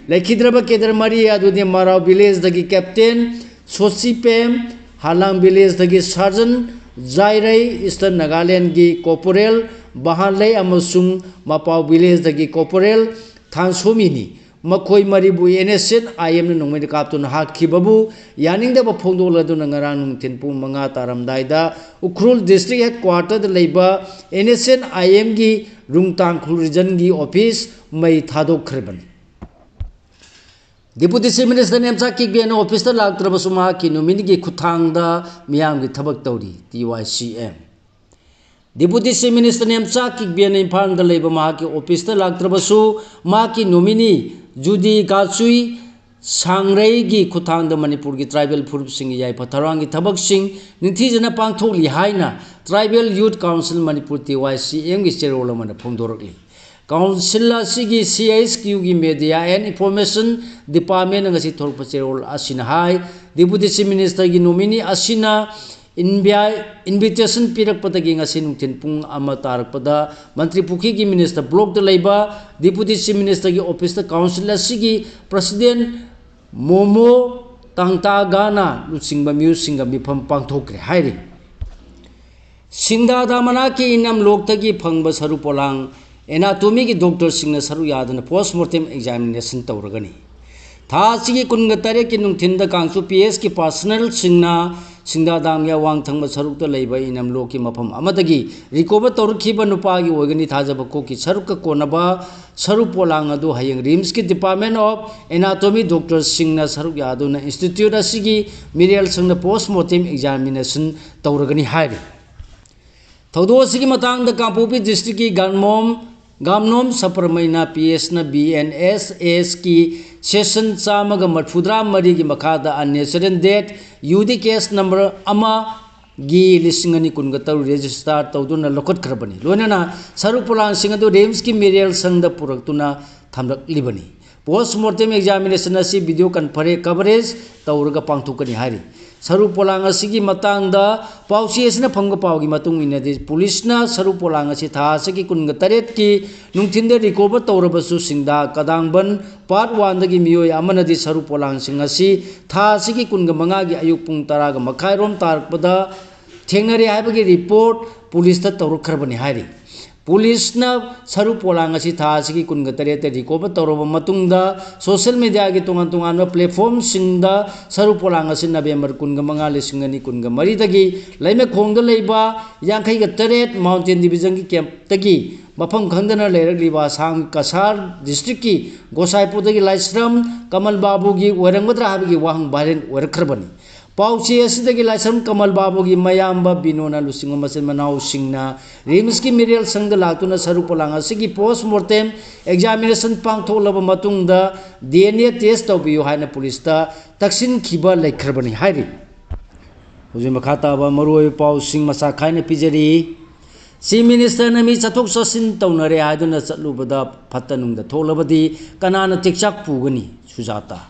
ꯂꯩꯈꯤꯗ꯭ꯔꯕ cadre ꯃꯔꯤ ꯑꯗꯨꯗꯤ ꯃꯔꯥꯎ villageꯗꯒꯤ captain ꯁꯣꯁꯤꯄꯦꯝ, ꯍꯥꯂꯥꯡ villageꯗꯒꯤ sergeant ꯖꯥꯏꯔꯩ, Eastern Nagalandꯒꯤ corporal ꯕꯍꯥꯟꯂꯩ ꯑꯃꯁꯨꯡ ꯃꯄꯥꯎ villageꯗꯒꯤ corporal ꯊꯥꯟꯁꯣꯃꯤꯅꯤ꯫ ꯃꯈꯣꯏ ꯃꯔꯤꯕꯨ NSCN-IMꯅ ꯅꯣꯡꯃꯩꯅ ꯀꯥꯞꯇꯨꯅ ꯍꯥꯠꯈꯤꯕꯕꯨ ꯌꯥꯅꯤꯡꯗꯕ ꯐꯣꯡꯗꯣꯛꯂꯗꯨꯅ ꯉꯔꯥꯡ ꯅꯨꯡꯊꯤꯜ ꯄꯨꯡ ꯃꯉꯥ ꯇꯥꯔꯝꯗꯥꯏꯗ ꯎꯈ꯭ꯔꯨꯜ district headquarterꯗ ꯂꯩꯕ NSCN-IMꯒꯤ ꯔꯨꯡ ꯇꯥꯡꯈꯨꯜ regionꯒꯤ office ꯃꯩ ꯊꯥꯗꯣꯛꯈ꯭ꯔꯕꯅꯤ꯫ Deputy Chief Minister ꯅꯦꯝꯆꯥ ꯀꯤꯛꯕꯦꯟꯅ officeꯇ ꯂꯥꯛꯇ꯭ꯔꯕꯁꯨ ꯃꯍꯥꯛꯀꯤ ꯅꯣꯃꯤꯅꯤꯒꯤ ꯈꯨꯠꯊꯥꯡꯗ ꯃꯤꯌꯥꯝꯒꯤ ꯊꯕꯛ ꯇꯧꯔꯤ, TYCM꯫ Deputy Chief Minister Nemcha ꯀꯤꯛꯕꯦꯟꯅ ꯏꯝꯐꯥꯜꯗ ꯂꯩꯕ ꯃꯍꯥꯛꯀꯤ officeꯇ ꯂꯥꯛꯇ꯭ꯔꯕꯁꯨ ꯃꯍꯥꯛꯀꯤ ꯅꯣꯃꯤꯅꯤ ꯖꯨꯗꯤ ꯒꯥꯆꯨꯏ ꯁꯥꯡꯔꯩꯒꯤ ꯈꯨꯠꯊꯥꯡꯗ ꯃꯅꯤꯄꯨꯔꯒꯤ tribal ꯐꯨꯔꯨꯞꯁꯤꯡꯒꯤ ꯌꯥꯏꯐ ꯊꯧꯔꯥꯡꯒꯤ ꯊꯕꯛꯁꯤꯡ ꯅꯤꯡꯊꯤꯖꯅ ꯄꯥꯡꯊꯣꯛꯂꯤ ꯍꯥꯏꯅ Tribal Youth Council Manipur, TYCMꯒꯤ ꯆꯦꯔꯣꯜ ꯑꯃꯅ ꯐꯣꯡꯗꯣꯔꯛꯂꯤ꯫ Council ꯑꯁꯤꯒꯤ CHQꯒꯤ Media and Information Departmentꯅ ꯉꯁꯤ ꯊꯣꯔꯛꯄ ꯆꯦꯔꯣꯜ ꯑꯁꯤꯅ ꯍꯥꯏ, Deputy Chief Ministerꯒꯤ nominee ꯑꯁꯤꯅ invi-, invitation ꯄꯤꯔꯛꯄꯗꯒꯤ ꯉꯁꯤ ꯅꯨꯡꯊꯤꯜ ꯄꯨꯡ ꯑꯃ ꯇꯥꯔꯛꯄꯗ ꯃꯟꯇ꯭ꯔꯤ ꯄꯨꯈ꯭ꯔꯤꯒꯤ minister blockꯇ ꯂꯩꯕ Deputy Chief Ministerꯒꯤ officeꯇ council ꯑꯁꯤꯒꯤ president ꯃꯣꯃꯣ ꯇꯥꯡꯇꯥꯒꯥꯅ ꯂꯨꯆꯤꯡꯕ ꯃꯤꯑꯣꯏꯁꯤꯡꯒ ꯃꯤꯐꯝ ꯄꯥꯡꯊꯣꯛꯈ꯭ꯔꯦ ꯍꯥꯏꯔꯤ꯫ ꯁꯤꯡꯗꯥꯗꯥ ꯃꯅꯥꯛꯀꯤ ꯏꯅꯝ ꯂꯣꯛꯇꯒꯤ ꯐꯪꯕ ꯁꯔꯨ ꯄꯣꯂꯥꯡ anatomyꯒꯤ doctorꯁꯤꯡꯅ ꯁꯔꯨꯛ ꯌꯥꯗꯨꯅ post mortem examination ꯇꯧꯔꯒꯅꯤ꯫ ꯊꯥ ꯑꯁꯤꯒꯤ ꯀꯨꯟꯒ ꯇꯔꯦꯠꯀꯤ ꯅꯨꯡꯊꯤꯟꯗ ꯀꯥꯡꯆꯨ PHꯀꯤ personnelꯁꯤꯡꯅ ꯁꯤꯡꯗꯥꯗꯥꯝꯒꯤ ꯑꯋꯥꯡ ꯊꯪꯕ ꯁꯔꯨꯛꯇ ꯂꯩꯕ ꯏꯅꯝ ꯂꯣꯛꯀꯤ ꯃꯐꯝ ꯑꯃꯗꯒꯤ recover ꯇꯧꯔꯛꯈꯤꯕ ꯅꯨꯄꯥꯒꯤ ꯑꯣꯏꯒꯅꯤ ꯊꯥꯖꯕ ꯀꯣꯛꯀꯤ ꯁꯔꯨꯛꯀ ꯀꯣꯟꯅꯕ ꯁꯔꯨ ꯄꯣꯂꯥꯡ ꯑꯗꯨ ꯍꯌꯦꯡ RIMSꯀꯤ Department of Anatomy doctorꯁꯤꯡꯅ ꯁꯔꯨꯛ ꯌꯥꯗꯨꯅ institute ꯑꯁꯤꯒꯤ ꯃꯤꯔꯦꯜꯁꯪꯗ post mortem examination ꯇꯧꯔꯒꯅꯤ ꯍꯥꯏꯔꯤ꯫ ꯊꯧꯗꯣꯛ ꯑꯁꯤꯒꯤ ꯃꯇꯥꯡꯗ ꯀꯥꯡꯄꯣꯛꯄꯤ districtꯀꯤ ꯒꯥꯝꯅꯣꯝ, ꯒꯥꯝꯅꯣꯝ ꯁꯄꯔꯃꯩꯅ PHꯅ BNSSꯀꯤ ꯁꯦꯁꯟ ꯆꯥꯝꯃꯒ ꯃꯔꯤꯐꯨꯇꯔꯥ ꯃꯔꯤꯒꯤ ꯃꯈꯥꯗ unnatural death, ꯌꯨ ꯗꯤ ꯀꯦꯁ ꯅꯝꯕꯔ ꯑꯃꯒꯤ ꯂꯤꯁꯤꯡ ꯑꯅꯤ ꯀꯨꯟꯒ ꯇꯔꯨꯛ ꯔꯦꯖꯤꯁꯇꯥꯔ ꯇꯧꯗꯨꯅ ꯂꯧꯈꯠꯈ꯭ꯔꯕꯅꯤ꯫ ꯂꯣꯏꯅꯅ ꯁꯔꯨ ꯄꯣꯂꯥꯡꯁꯤꯡ ꯑꯗꯨ ꯔꯤꯝꯁꯀꯤ ꯃꯤꯔꯦꯜ ꯁꯪꯗ ꯄꯨꯔꯛꯇꯨꯅ ꯊꯝꯂꯛꯂꯤꯕꯅꯤ꯫ ꯄꯣꯁ ꯃꯣꯔꯇꯦꯝ ꯑꯦꯛꯖꯥꯃꯤꯅꯦꯁꯟ ꯑꯁꯤ ꯚꯤꯗꯤꯑꯣ ꯀꯟꯐꯔꯦ-, ꯀꯚꯔꯦꯖ ꯇꯧꯔꯒ ꯄꯥꯡꯊꯣꯛꯀꯅꯤ ꯍꯥꯏꯔꯤ꯫ ꯁꯔꯨ ꯄꯣꯂꯥꯡ ꯑꯁꯤꯒꯤ ꯃꯇꯥꯡꯗ ꯄꯥꯎꯆꯦ ꯑꯁꯤꯅ ꯐꯪꯕ ꯄꯥꯎꯒꯤ ꯃꯇꯨꯡ ꯏꯟꯅꯗꯤ, ꯄꯨꯂꯤꯁꯅ ꯁꯔꯨ ꯄꯣꯂꯥꯡ ꯑꯁꯤ ꯊꯥ ꯑꯁꯤꯒꯤ ꯀꯨꯟꯒ ꯇꯔꯦꯠꯀꯤ ꯅꯨꯡꯊꯤꯟꯗ ꯔꯤꯀꯣꯚꯔ ꯇꯧꯔꯕꯁꯨ, ꯁꯤꯡꯗꯥ ꯀꯗꯥꯡꯕꯟ ꯄꯥꯔꯠ ꯋꯥꯟꯗꯒꯤ ꯃꯤꯑꯣꯏ ꯑꯃꯅꯗꯤ ꯁꯔꯨ ꯄꯣꯂꯥꯡꯁꯤꯡ ꯑꯁꯤ ꯊꯥ ꯑꯁꯤꯒꯤ ꯀꯨꯟꯒ ꯃꯉꯥꯒꯤ ꯑꯌꯨꯛ ꯄꯨꯡ ꯇꯔꯥꯒ ꯃꯈꯥꯏꯔꯣꯝ ꯇꯥꯔꯛꯄꯗ ꯊꯦꯡꯅꯔꯦ ꯍꯥꯏꯕꯒꯤ ꯔꯤꯄꯣꯔꯠ ꯄꯨꯂꯤꯁꯇ ꯇꯧꯔꯛꯈ꯭ꯔꯕꯅꯤ ꯍꯥꯏꯔꯤ꯫ ꯄꯨꯂꯤꯁꯅ ꯁꯔꯨ ꯄꯣꯂꯥꯡ ꯑꯁꯤ ꯊꯥ ꯑꯁꯤꯒꯤ ꯀꯨꯟꯒ ꯇꯔꯦꯠꯇ ꯔꯤꯀꯣꯚꯔ ꯇꯧꯔꯕ ꯃꯇꯨꯡꯗ, ꯁꯣꯁꯤꯌꯦꯜ ꯃꯤꯗꯤꯌꯥꯒꯤ ꯇꯣꯉꯥꯟ ꯇꯣꯉꯥꯟꯕ ꯄ꯭ꯂꯦꯠꯐꯣꯔꯝꯁꯤꯡꯗ ꯁꯔꯨ ꯄꯣꯂꯥꯡ ꯑꯁꯤ ꯅꯕꯦꯝꯕꯔ ꯀꯨꯟꯒ ꯃꯉꯥ, ꯂꯤꯁꯤꯡ ꯑꯅꯤ ꯀꯨꯟꯒ ꯃꯔꯤꯗꯒꯤ ꯂꯩꯃꯈꯣꯡꯗ ꯂꯩꯕ ꯌꯥꯡꯈꯩꯒ ꯇꯔꯦꯠ ꯃꯥꯎꯟꯇꯦꯟ ꯗꯤꯕꯤꯖꯟꯒꯤ ꯀꯦꯝꯞꯇꯒꯤ ꯃꯐꯝ ꯈꯪꯗꯅ ꯂꯩꯔꯛꯂꯤꯕ ꯑꯁꯥꯝꯒꯤ ꯀꯁꯥꯔ ꯗꯤꯁꯇ꯭ꯔꯤꯛꯀꯤ ꯒꯣꯁꯥꯏꯄꯨꯔꯗꯒꯤ ꯂꯥꯏꯁ꯭ꯔꯝ ꯀꯃꯜ ꯕꯥꯕꯨꯒꯤ ꯑꯣꯏꯔꯝꯒꯗ꯭ꯔꯥ ꯍꯥꯏꯕꯒꯤ ꯋꯥꯍꯪ ꯚꯥꯏꯔꯦꯜ ꯑꯣꯏꯔꯛꯈ꯭ꯔꯕꯅꯤ꯫ ꯄꯥꯎꯆꯦ ꯑꯁꯤꯗꯒꯤ ꯂꯥꯏꯁ꯭ꯔꯝ ꯀꯃꯜ ꯕꯥꯕꯨꯒꯤ ꯃꯌꯥꯝꯕ ꯕꯤꯅꯣꯅ ꯂꯨꯆꯤꯡꯕ ꯃꯆꯤꯟ ꯃꯅꯥꯎꯁꯤꯡꯅ ꯔꯤꯝꯁꯀꯤ ꯃꯤꯔꯦꯜ ꯁꯪꯗ ꯂꯥꯛꯇꯨꯅ ꯁꯔꯨ ꯄꯣꯂꯥꯡ ꯑꯁꯤꯒꯤ ꯄꯣꯁ ꯃꯣꯔꯇꯦꯝ ꯑꯦꯛꯖꯥꯃꯤꯅꯦꯁꯟ ꯄꯥꯡꯊꯣꯛꯂꯕ ꯃꯇꯨꯡꯗ ꯗꯤ ꯑꯦꯟ ꯑꯦ ꯇꯦꯁ ꯇꯧꯕꯤꯌꯨ ꯍꯥꯏꯅ ꯄꯨꯂꯤꯁꯇ ꯇꯛꯁꯤꯟꯈꯤꯕ ꯂꯩꯈ꯭ꯔꯕꯅꯤ ꯍꯥꯏꯔꯤ꯫ ꯍꯧꯖꯤꯛ ꯃꯈꯥ ꯇꯥꯕ ꯃꯔꯨꯑꯣꯏꯕ ꯄꯥꯎꯁꯤꯡ ꯃꯆꯥ ꯈꯥꯏꯅ ꯄꯤꯖꯔꯤ꯫ ꯆꯤꯐ ꯃꯤꯅꯤꯁꯇꯔꯅ ꯃꯤ ꯆꯠꯊꯣꯛ ꯆꯠꯁꯤꯟ ꯇꯧꯅꯔꯦ ꯍꯥꯏꯗꯨꯅ ꯆꯠꯂꯨꯕꯗ ꯐꯠꯇ ꯅꯨꯡꯗ ꯊꯣꯛꯂꯕꯗꯤ ꯀꯅꯥꯅ ꯇꯦꯛꯆꯥꯛ ꯄꯨꯒꯅꯤ? ꯁꯨꯖꯥꯇꯥ꯫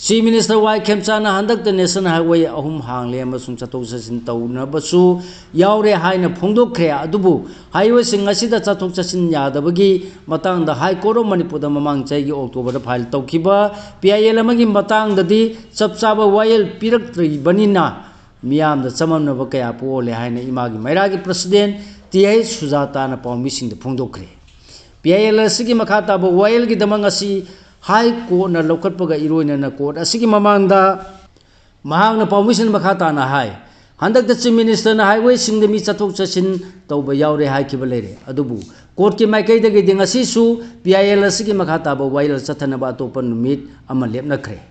ꯆꯤꯐ ꯃꯤꯅꯤꯁꯇꯔ ꯋꯥꯏ ꯈꯦꯝꯆꯥꯅ ꯍꯟꯗꯛꯇ ꯅꯦꯁꯅꯦꯜ ꯍꯥꯏꯋꯦ ꯑꯍꯨꯝ ꯍꯥꯡꯂꯦ ꯑꯃꯁꯨꯡ ꯆꯠꯊꯣꯛ ꯆꯠꯁꯤꯟ ꯇꯧꯅꯕꯁꯨ ꯌꯥꯎꯔꯦ ꯍꯥꯏꯅ ꯐꯣꯡꯗꯣꯛꯈ꯭ꯔꯦ꯫ ꯑꯗꯨꯕꯨ ꯍꯥꯏꯋꯦꯁꯤꯡ ꯑꯁꯤꯗ ꯆꯠꯊꯣꯛ ꯆꯠꯁꯤꯟ ꯌꯥꯗꯕꯒꯤ ꯃꯇꯥꯡꯗ ꯍꯥꯏ ꯀꯣꯔꯠ ꯑꯣꯐ ꯃꯅꯤꯄꯨꯔꯗ ꯃꯃꯥꯡ ꯆꯍꯤꯒꯤ ꯑꯣꯛꯇꯣꯕꯔꯗ ꯐꯥꯏꯜ ꯇꯧꯈꯤꯕ ꯄꯤ ꯑꯥꯏ ꯑꯦꯜ ꯑꯃꯒꯤ ꯃꯇꯥꯡꯗꯗꯤ ꯆꯞ ꯆꯥꯕ ꯋꯥꯌꯦꯜ ꯄꯤꯔꯛꯇ꯭ꯔꯤꯕꯅꯤꯅ ꯃꯤꯌꯥꯝꯗ ꯆꯃꯝꯅꯕ ꯀꯌꯥ ꯄꯣꯛꯍꯜꯂꯦ ꯍꯥꯏꯅ ꯏꯃꯥꯒꯤ ꯃꯩꯔꯥꯒꯤ ꯄ꯭ꯔꯁꯤꯗꯦꯟ ꯇꯤ ꯑꯩꯆ ꯁꯨꯖꯥꯇꯥꯅ ꯄꯥꯎꯃꯤꯁꯤꯡꯗ ꯐꯣꯡꯗꯣꯛꯈ꯭ꯔꯦ꯫ ꯄꯤ ꯑꯥꯏ ꯑꯦꯜ ꯑꯁꯤꯒꯤ ꯃꯈꯥ ꯇꯥꯕ ꯋꯥꯌꯦꯜꯒꯤꯗꯃꯛ ꯉꯁꯤ ꯍꯥꯏ ꯀꯣꯔꯠꯅ ꯂꯧꯈꯠꯄꯒ ꯏꯔꯣꯏꯅꯅ ꯀꯣꯔꯠ ꯑꯁꯤꯒꯤ ꯃꯃꯥꯡꯗ ꯃꯍꯥꯛꯅ ꯄꯥꯎꯃꯤꯁꯤꯡ ꯃꯈꯥ ꯇꯥꯅ ꯍꯥꯏ, ꯍꯟꯗꯛꯇ ꯆꯤꯐ ꯃꯤꯅꯤꯁꯇꯔꯅ ꯍꯥꯏꯋꯦꯁꯤꯡꯗ ꯃꯤ ꯆꯠꯊꯣꯛ ꯆꯠꯁꯤꯟ ꯇꯧꯕ ꯌꯥꯎꯔꯦ ꯍꯥꯏꯈꯤꯕ ꯂꯩꯔꯦ, ꯑꯗꯨꯕꯨ ꯀꯣꯔꯠꯀꯤ ꯃꯥꯏꯀꯩꯗꯒꯤꯗꯤ ꯉꯁꯤꯁꯨ ꯄꯤ ꯑꯥꯏ ꯑꯦꯜ ꯑꯁꯤꯒꯤ ꯃꯈꯥ ꯇꯥꯕ ꯋꯥꯌꯦꯜ ꯆꯠꯊꯅꯕ ꯑꯇꯣꯞꯄ ꯅꯨꯃꯤꯠ ꯑꯃ ꯂꯦꯞꯅꯈ꯭ꯔꯦ꯫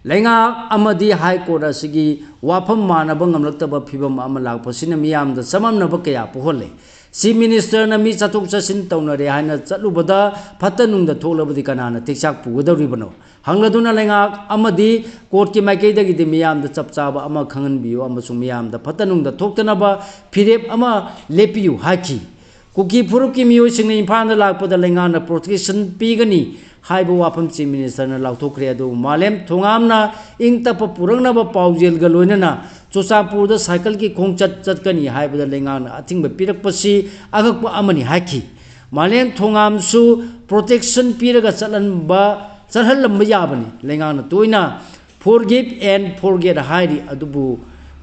ꯂꯩꯉꯥꯛ ꯑꯃꯗꯤ ꯍꯥꯏ ꯀꯣꯔꯠ ꯑꯁꯤꯒꯤ ꯋꯥꯐꯝ ꯃꯥꯟꯅꯕ ꯉꯝꯂꯛꯇꯕ ꯐꯤꯕꯝ ꯑꯃ ꯂꯥꯛꯄꯁꯤꯅ ꯃꯤꯌꯥꯝꯗ ꯆꯃꯝꯅꯕ ꯀꯌꯥ ꯄꯣꯛꯍꯜꯂꯦ꯫ ꯆꯤꯐ ꯃꯤꯅꯤꯁꯇꯔꯅ ꯃꯤ ꯆꯠꯊꯣꯛ ꯆꯠꯁꯤꯟ ꯇꯧꯅꯔꯦ ꯍꯥꯏꯅ ꯆꯠꯂꯨꯕꯗ ꯐꯠꯇ ꯅꯨꯡꯗ ꯊꯣꯛꯂꯕꯗꯤ ꯀꯅꯥꯅ ꯇꯦꯛꯆꯥꯛ ꯄꯨꯒꯗꯧꯔꯤꯕꯅꯣ? ꯍꯪꯂꯗꯨꯅ ꯂꯩꯉꯥꯛ ꯑꯃꯗꯤ ꯀꯣꯔꯠꯀꯤ ꯃꯥꯏꯀꯩꯗꯒꯤꯗꯤ ꯃꯤꯌꯥꯝꯗ ꯆꯞ ꯆꯥꯕ ꯑꯃ ꯈꯪꯍꯟꯕꯤꯌꯨ ꯑꯃꯁꯨꯡ ꯃꯤꯌꯥꯝꯗ ꯐꯠꯇ ꯅꯨꯡꯗ ꯊꯣꯛꯇꯅꯕ ꯐꯤꯔꯦꯞ ꯑꯃ ꯂꯦꯞꯄꯤꯌꯨ ꯍꯥꯏꯈꯤ꯫ ꯀꯨꯀꯤ ꯐꯨꯔꯨꯞꯀꯤ ꯃꯤꯑꯣꯏꯁꯤꯡꯅ ꯏꯝꯐꯥꯜꯗ ꯂꯥꯛꯄꯗ ꯂꯩꯉꯥꯛꯅ ꯄ꯭ꯔꯣꯇꯦꯛꯁꯟ ꯄꯤꯒꯅꯤ ꯍꯥꯏꯕ ꯋꯥꯐꯝ ꯆꯤꯐ ꯃꯤꯅꯤꯁꯇꯔꯅ ꯂꯥꯎꯊꯣꯛꯈ꯭ꯔꯦ꯫ ꯑꯗꯨꯕꯨ ꯃꯥꯂꯦꯝ ꯊꯣꯉꯥꯝꯅ ꯏꯪ ꯇꯞꯄ ꯄꯨꯔꯛꯅꯕ ꯄꯥꯎꯖꯦꯜꯒ ꯂꯣꯏꯅꯅ ꯆꯨꯔꯆꯥꯟꯄꯨꯔꯗ ꯁꯥꯏꯀꯜꯒꯤ ꯈꯣꯡꯆꯠ ꯆꯠꯀꯅꯤ ꯍꯥꯏꯕꯗ ꯂꯩꯉꯥꯛꯅ ꯑꯊꯤꯡꯕ ꯄꯤꯔꯛꯄꯁꯤ ꯑꯉꯛꯄ ꯑꯃꯅꯤ ꯍꯥꯏꯈꯤ꯫ ꯃꯥꯂꯦꯝ ꯊꯣꯉꯥꯝꯁꯨ ꯄ꯭ꯔꯣꯇꯦꯛꯁꯟ ꯄꯤꯔꯒ ꯆꯠꯍꯟꯕ, ꯆꯠꯍꯜꯂꯝꯕ ꯌꯥꯕꯅꯤ꯫ ꯂꯩꯉꯥꯛꯅ ꯇꯣꯏꯅ forgive and forget ꯍꯥꯏꯔꯤ, ꯑꯗꯨꯕꯨ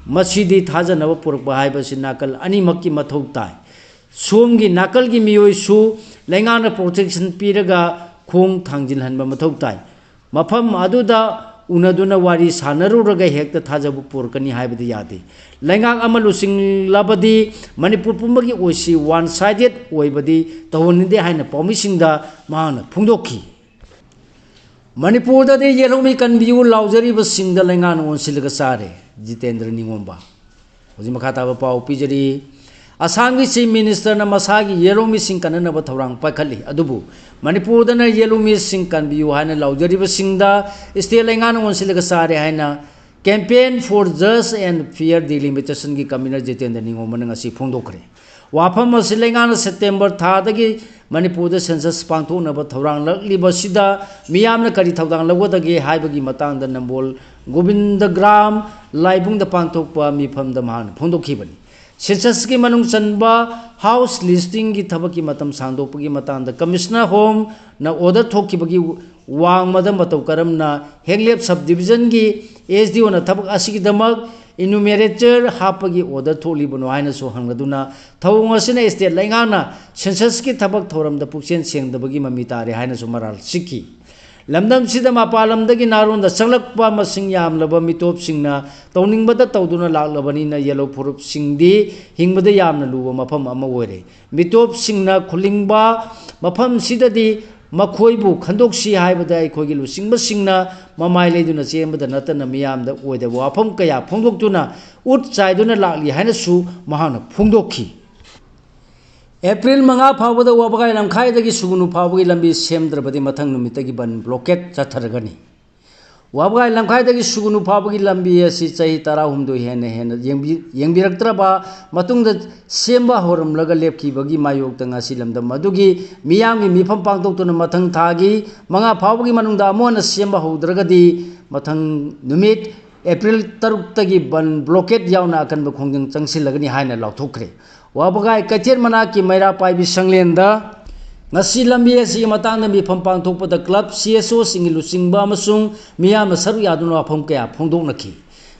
ꯃꯁꯤꯗꯤ ꯊꯥꯖꯅꯕ ꯄꯨꯔꯛꯄ ꯍꯥꯏꯕꯁꯤ ꯅꯥꯀꯜ ꯑꯅꯤꯃꯛꯀꯤ ꯃꯊꯧ ꯇꯥꯏ꯫ ꯁꯣꯝꯒꯤ ꯅꯥꯀꯜꯒꯤ ꯃꯤꯑꯣꯏꯁꯨ ꯂꯩꯉꯥꯛꯅ ꯄ꯭ꯔꯣꯇꯦꯛꯁꯟ ꯄꯤꯔꯒ ꯈꯣꯡ ꯊꯥꯡꯖꯤꯜꯍꯟꯕ ꯃꯊꯧ ꯇꯥꯏ꯫ ꯃꯐꯝ ꯑꯗꯨꯗ ꯎꯅꯗꯨꯅ ꯋꯥꯔꯤ ꯁꯥꯟꯅꯔꯨꯔꯒ ꯍꯦꯛꯇ ꯊꯥꯖꯕ ꯄꯨꯔꯛꯀꯅꯤ ꯍꯥꯏꯕꯗꯤ ꯌꯥꯗꯦ꯫ ꯂꯩꯉꯥꯛ ꯑꯃ ꯂꯨꯆꯤꯡꯂꯕꯗꯤ ꯃꯅꯤꯄꯨꯔ ꯄꯨꯝꯕꯒꯤ ꯑꯣꯏꯁꯤ ꯋꯥꯟ ꯁꯥꯏꯗꯦꯠ ꯑꯣꯏꯕꯗꯤ ꯇꯧꯍꯟꯅꯤꯡꯗꯦ ꯍꯥꯏꯅ ꯄꯥꯎꯃꯤꯁꯤꯡꯗ ꯃꯍꯥꯛꯅ ꯐꯣꯡꯗꯣꯛꯈꯤ꯫ ꯃꯅꯤꯄꯨꯔꯗꯗꯤ ꯌꯦꯜꯍꯧꯃꯤ ꯀꯟꯕꯤꯌꯨ ꯂꯥꯎꯖꯔꯤꯕꯁꯤꯡꯗ ꯂꯩꯉꯥꯛꯅ ꯑꯣꯟꯁꯤꯜꯂꯒ ꯆꯥꯔꯦ꯫ ꯖꯤꯇꯦꯟꯗ꯭ꯔ ꯅꯤꯉꯣꯝꯕ꯫ ꯍꯧꯖꯤꯛ ꯃꯈꯥ ꯇꯥꯕ ꯄꯥꯎ ꯄꯤꯖꯔꯤ꯫ ꯑꯁꯥꯝꯒꯤ ꯆꯤꯐ ꯃꯤꯅꯤꯁꯇꯔꯅ ꯃꯁꯥꯒꯤ ꯌꯦꯜꯍꯧꯃꯤꯁꯤꯡ ꯀꯟꯅꯅꯕ ꯊꯧꯔꯥꯡ ꯄꯥꯏꯈꯠꯂꯤ꯫ ꯑꯗꯨꯕꯨ ꯃꯅꯤꯄꯨꯔꯗꯅ ꯌꯦꯜꯍꯧꯃꯤꯁꯤꯡ ꯀꯟꯕꯤꯌꯨ ꯍꯥꯏꯅ ꯂꯥꯎꯖꯔꯤꯕꯁꯤꯡꯗ ꯁ꯭ꯇꯦꯠ ꯂꯩꯉꯥꯛꯅ ꯑꯣꯟꯁꯤꯜꯂꯒ ꯆꯥꯔꯦ ꯍꯥꯏꯅ Campaign for Just and Fair Delimitation ꯒꯤ ꯀꯟꯚꯤꯅꯔ ꯖꯤꯇꯦꯟꯗ꯭ꯔ ꯅꯤꯉꯣꯝꯕꯅ ꯉꯁꯤ ꯐꯣꯡꯗꯣꯛꯈ꯭ꯔꯦ꯫ ꯋꯥꯐꯝ ꯑꯁꯤ ꯂꯩꯉꯥꯛꯅ ꯁꯦꯞꯇꯦꯝꯕꯔ ꯊꯥꯗꯒꯤ ꯃꯅꯤꯄꯨꯔꯗ ꯁꯦꯟꯁꯁ ꯄꯥꯡꯊꯣꯛꯅꯕ ꯊꯧꯔꯥꯡꯂꯛꯂꯤꯕꯁꯤꯗ ꯃꯤꯌꯥꯝꯅ ꯀꯔꯤ ꯊꯧꯗꯥꯡ ꯂꯧꯒꯗꯒꯦ ꯍꯥꯏꯕꯒꯤ ꯃꯇꯥꯡꯗ ꯅꯝꯕꯣꯜ ꯒꯣꯕꯤꯟꯗꯒ꯭ꯔꯥꯝ ꯂꯥꯏꯕꯨꯡꯗ ꯄꯥꯡꯊꯣꯛꯄ ꯃꯤꯐꯝꯗ ꯃꯍꯥꯛꯅ ꯐꯣꯡꯗꯣꯛꯈꯤꯕꯅꯤ꯫ ꯁꯦꯟꯁꯁꯀꯤ ꯃꯅꯨꯡ ꯆꯟꯕ ꯍꯥꯎꯁ ꯂꯤꯁꯇꯤꯡꯒꯤ ꯊꯕꯛꯀꯤ ꯃꯇꯝ ꯁꯥꯡꯗꯣꯛꯄꯒꯤ ꯃꯇꯥꯡꯗ ꯀꯃꯤꯁꯅꯔ ꯍꯣꯝꯅ ꯑꯣꯔꯗꯔ ꯊꯣꯛꯈꯤꯕꯒꯤ ꯋꯥꯡꯃꯗ ꯃꯇꯧ ꯀꯔꯝꯅ ꯍꯦꯡꯂꯦꯞ ꯁꯕ ꯗꯤꯕꯤꯖꯟꯒꯤ ꯑꯦꯁ ꯗꯤ ꯑꯣꯅ ꯊꯕꯛ ꯑꯁꯤꯒꯤꯗꯃꯛ ꯏꯅꯨꯃꯦꯔꯦꯇꯔ ꯍꯥꯞꯄꯒꯤ ꯑꯣꯔꯗꯔ ꯊꯣꯛꯂꯤꯕꯅꯣ ꯍꯥꯏꯅꯁꯨ ꯍꯪꯂꯗꯨꯅ ꯊꯧꯑꯣꯡ ꯑꯁꯤꯅ ꯁ꯭ꯇꯦꯠ ꯂꯩꯉꯥꯛꯅ ꯁꯦꯟꯁꯁꯀꯤ ꯊꯕꯛ ꯊꯧꯔꯝꯗ ꯄꯨꯛꯆꯦꯜ ꯁꯦꯡꯗꯕꯒꯤ ꯃꯃꯤ ꯇꯥꯔꯦ ꯍꯥꯏꯅꯁꯨ ꯃꯔꯥꯜ ꯁꯤꯈꯤ꯫ ꯂꯝꯗꯝꯁꯤꯗ ꯃꯄꯥꯟ ꯂꯝꯗꯒꯤ ꯅꯥꯔꯣꯟꯗ ꯆꯪꯂꯛꯄ ꯃꯁꯤꯡ ꯌꯥꯝꯂꯕ ꯃꯤꯇꯣꯞꯁꯤꯡꯅ ꯇꯧꯅꯤꯡꯕꯗ ꯇꯧꯗꯨꯅ ꯂꯥꯛꯂꯕꯅꯤꯅ ꯌꯦꯜꯍꯧ ꯐꯨꯔꯨꯞꯁꯤꯡꯗꯤ ꯍꯤꯡꯕꯗ ꯌꯥꯝꯅ ꯂꯨꯕ ꯃꯐꯝ ꯑꯃ ꯑꯣꯏꯔꯦ꯫ ꯃꯤꯇꯣꯞꯁꯤꯡꯅ ꯈꯨꯂꯤꯡꯕ ꯃꯐꯝꯁꯤꯗꯗꯤ ꯃꯈꯣꯏꯕꯨ ꯈꯟꯗꯣꯛꯁꯤ ꯍꯥꯏꯕꯗ ꯑꯩꯈꯣꯏꯒꯤ ꯂꯨꯆꯤꯡꯕꯁꯤꯡꯅ ꯃꯃꯥꯏ ꯂꯩꯗꯨꯅ ꯆꯦꯟꯕꯗ ꯅꯠꯇꯅ ꯃꯤꯌꯥꯝꯗ ꯑꯣꯏꯗꯕ ꯋꯥꯐꯝ ꯀꯌꯥ ꯐꯣꯡꯗꯣꯛꯇꯨꯅ ꯎꯠ ꯆꯥꯏꯗꯨꯅ ꯂꯥꯛꯂꯤ ꯍꯥꯏꯅꯁꯨ ꯃꯍꯥꯛꯅ ꯐꯣꯡꯗꯣꯛꯈꯤ꯫ ꯑꯦꯄ꯭ꯔꯤꯜ ꯃꯉꯥ ꯐꯥꯎꯕꯗ ꯋꯥꯕꯒꯥꯏ ꯂꯝꯈꯥꯏꯗꯒꯤ ꯁꯨꯒꯨꯅꯨ ꯐꯥꯎꯕꯒꯤ ꯂꯝꯕꯤ ꯁꯦꯝꯗ꯭ꯔꯕꯗꯤ ꯃꯊꯪ ꯅꯨꯃꯤꯠꯇꯒꯤ ꯕꯟ ꯕ꯭ꯂꯣꯀꯦꯠ ꯆꯠꯊꯔꯒꯅꯤ꯫ ꯋꯥꯕꯒꯥꯏ ꯂꯝꯈꯥꯏꯗꯒꯤ ꯁꯨꯒꯨꯅꯨ ꯐꯥꯎꯕꯒꯤ ꯂꯝꯕꯤ ꯑꯁꯤ ꯆꯍꯤ ꯇꯔꯥꯍꯨꯝꯗꯣꯏ ꯍꯦꯟꯅ ꯍꯦꯟꯅ ꯌꯦꯡꯕꯤ-, ꯌꯦꯡꯕꯤꯔꯛꯇ꯭ꯔꯕ ꯃꯇꯨꯡꯗ ꯁꯦꯝꯕ ꯍꯧꯔꯝꯂꯒ ꯂꯦꯞꯈꯤꯕꯒꯤ ꯃꯥꯌꯣꯛꯇ ꯉꯁꯤ ꯂꯝꯗꯝ ꯑꯗꯨꯒꯤ ꯃꯤꯌꯥꯝꯒꯤ ꯃꯤꯐꯝ ꯄꯥꯡꯊꯣꯛꯇꯨꯅ ꯃꯊꯪ ꯊꯥꯒꯤ ꯃꯉꯥ ꯐꯥꯎꯕꯒꯤ ꯃꯅꯨꯡꯗ ꯑꯃꯨꯛ ꯍꯟꯅ ꯁꯦꯝꯕ ꯍꯧꯗ꯭ꯔꯒꯗꯤ ꯃꯊꯪ ꯅꯨꯃꯤꯠ ꯑꯦꯄ꯭ꯔꯤꯜ ꯇꯔꯨꯛꯇꯒꯤ ꯕꯟ ꯕ꯭ꯂꯣꯀꯦꯠ ꯌꯥꯎꯅ ꯑꯀꯟꯕ ꯈꯣꯡꯖꯪ ꯆꯪꯁꯤꯜꯂꯒꯅꯤ ꯍꯥꯏꯅ ꯂꯥꯎꯊꯣꯛꯈ꯭ꯔꯦ꯫ ꯋꯥꯕꯒꯥꯏ ꯀꯩꯊꯦꯜ ꯃꯅꯥꯛꯀꯤ ꯃꯩꯔꯥ ꯄꯥꯏꯕꯤ ꯁꯪꯂꯦꯟꯗ ꯉꯁꯤ ꯂꯝꯕꯤ ꯑꯁꯤꯒꯤ ꯃꯇꯥꯡꯗ ꯃꯤꯐꯝ ꯄꯥꯡꯊꯣꯛꯄꯗ ꯀ꯭ꯂꯕ, ꯁꯤ ꯑꯦꯁ ꯑꯣꯁꯤꯡꯒꯤ ꯂꯨꯆꯤꯡꯕ ꯑꯃꯁꯨꯡ ꯃꯤꯌꯥꯝꯅ ꯁꯔꯨꯛ ꯌꯥꯗꯨꯅ ꯋꯥꯐꯝ ꯀꯌꯥ ꯐꯣꯡꯗꯣꯛꯅꯈꯤ꯫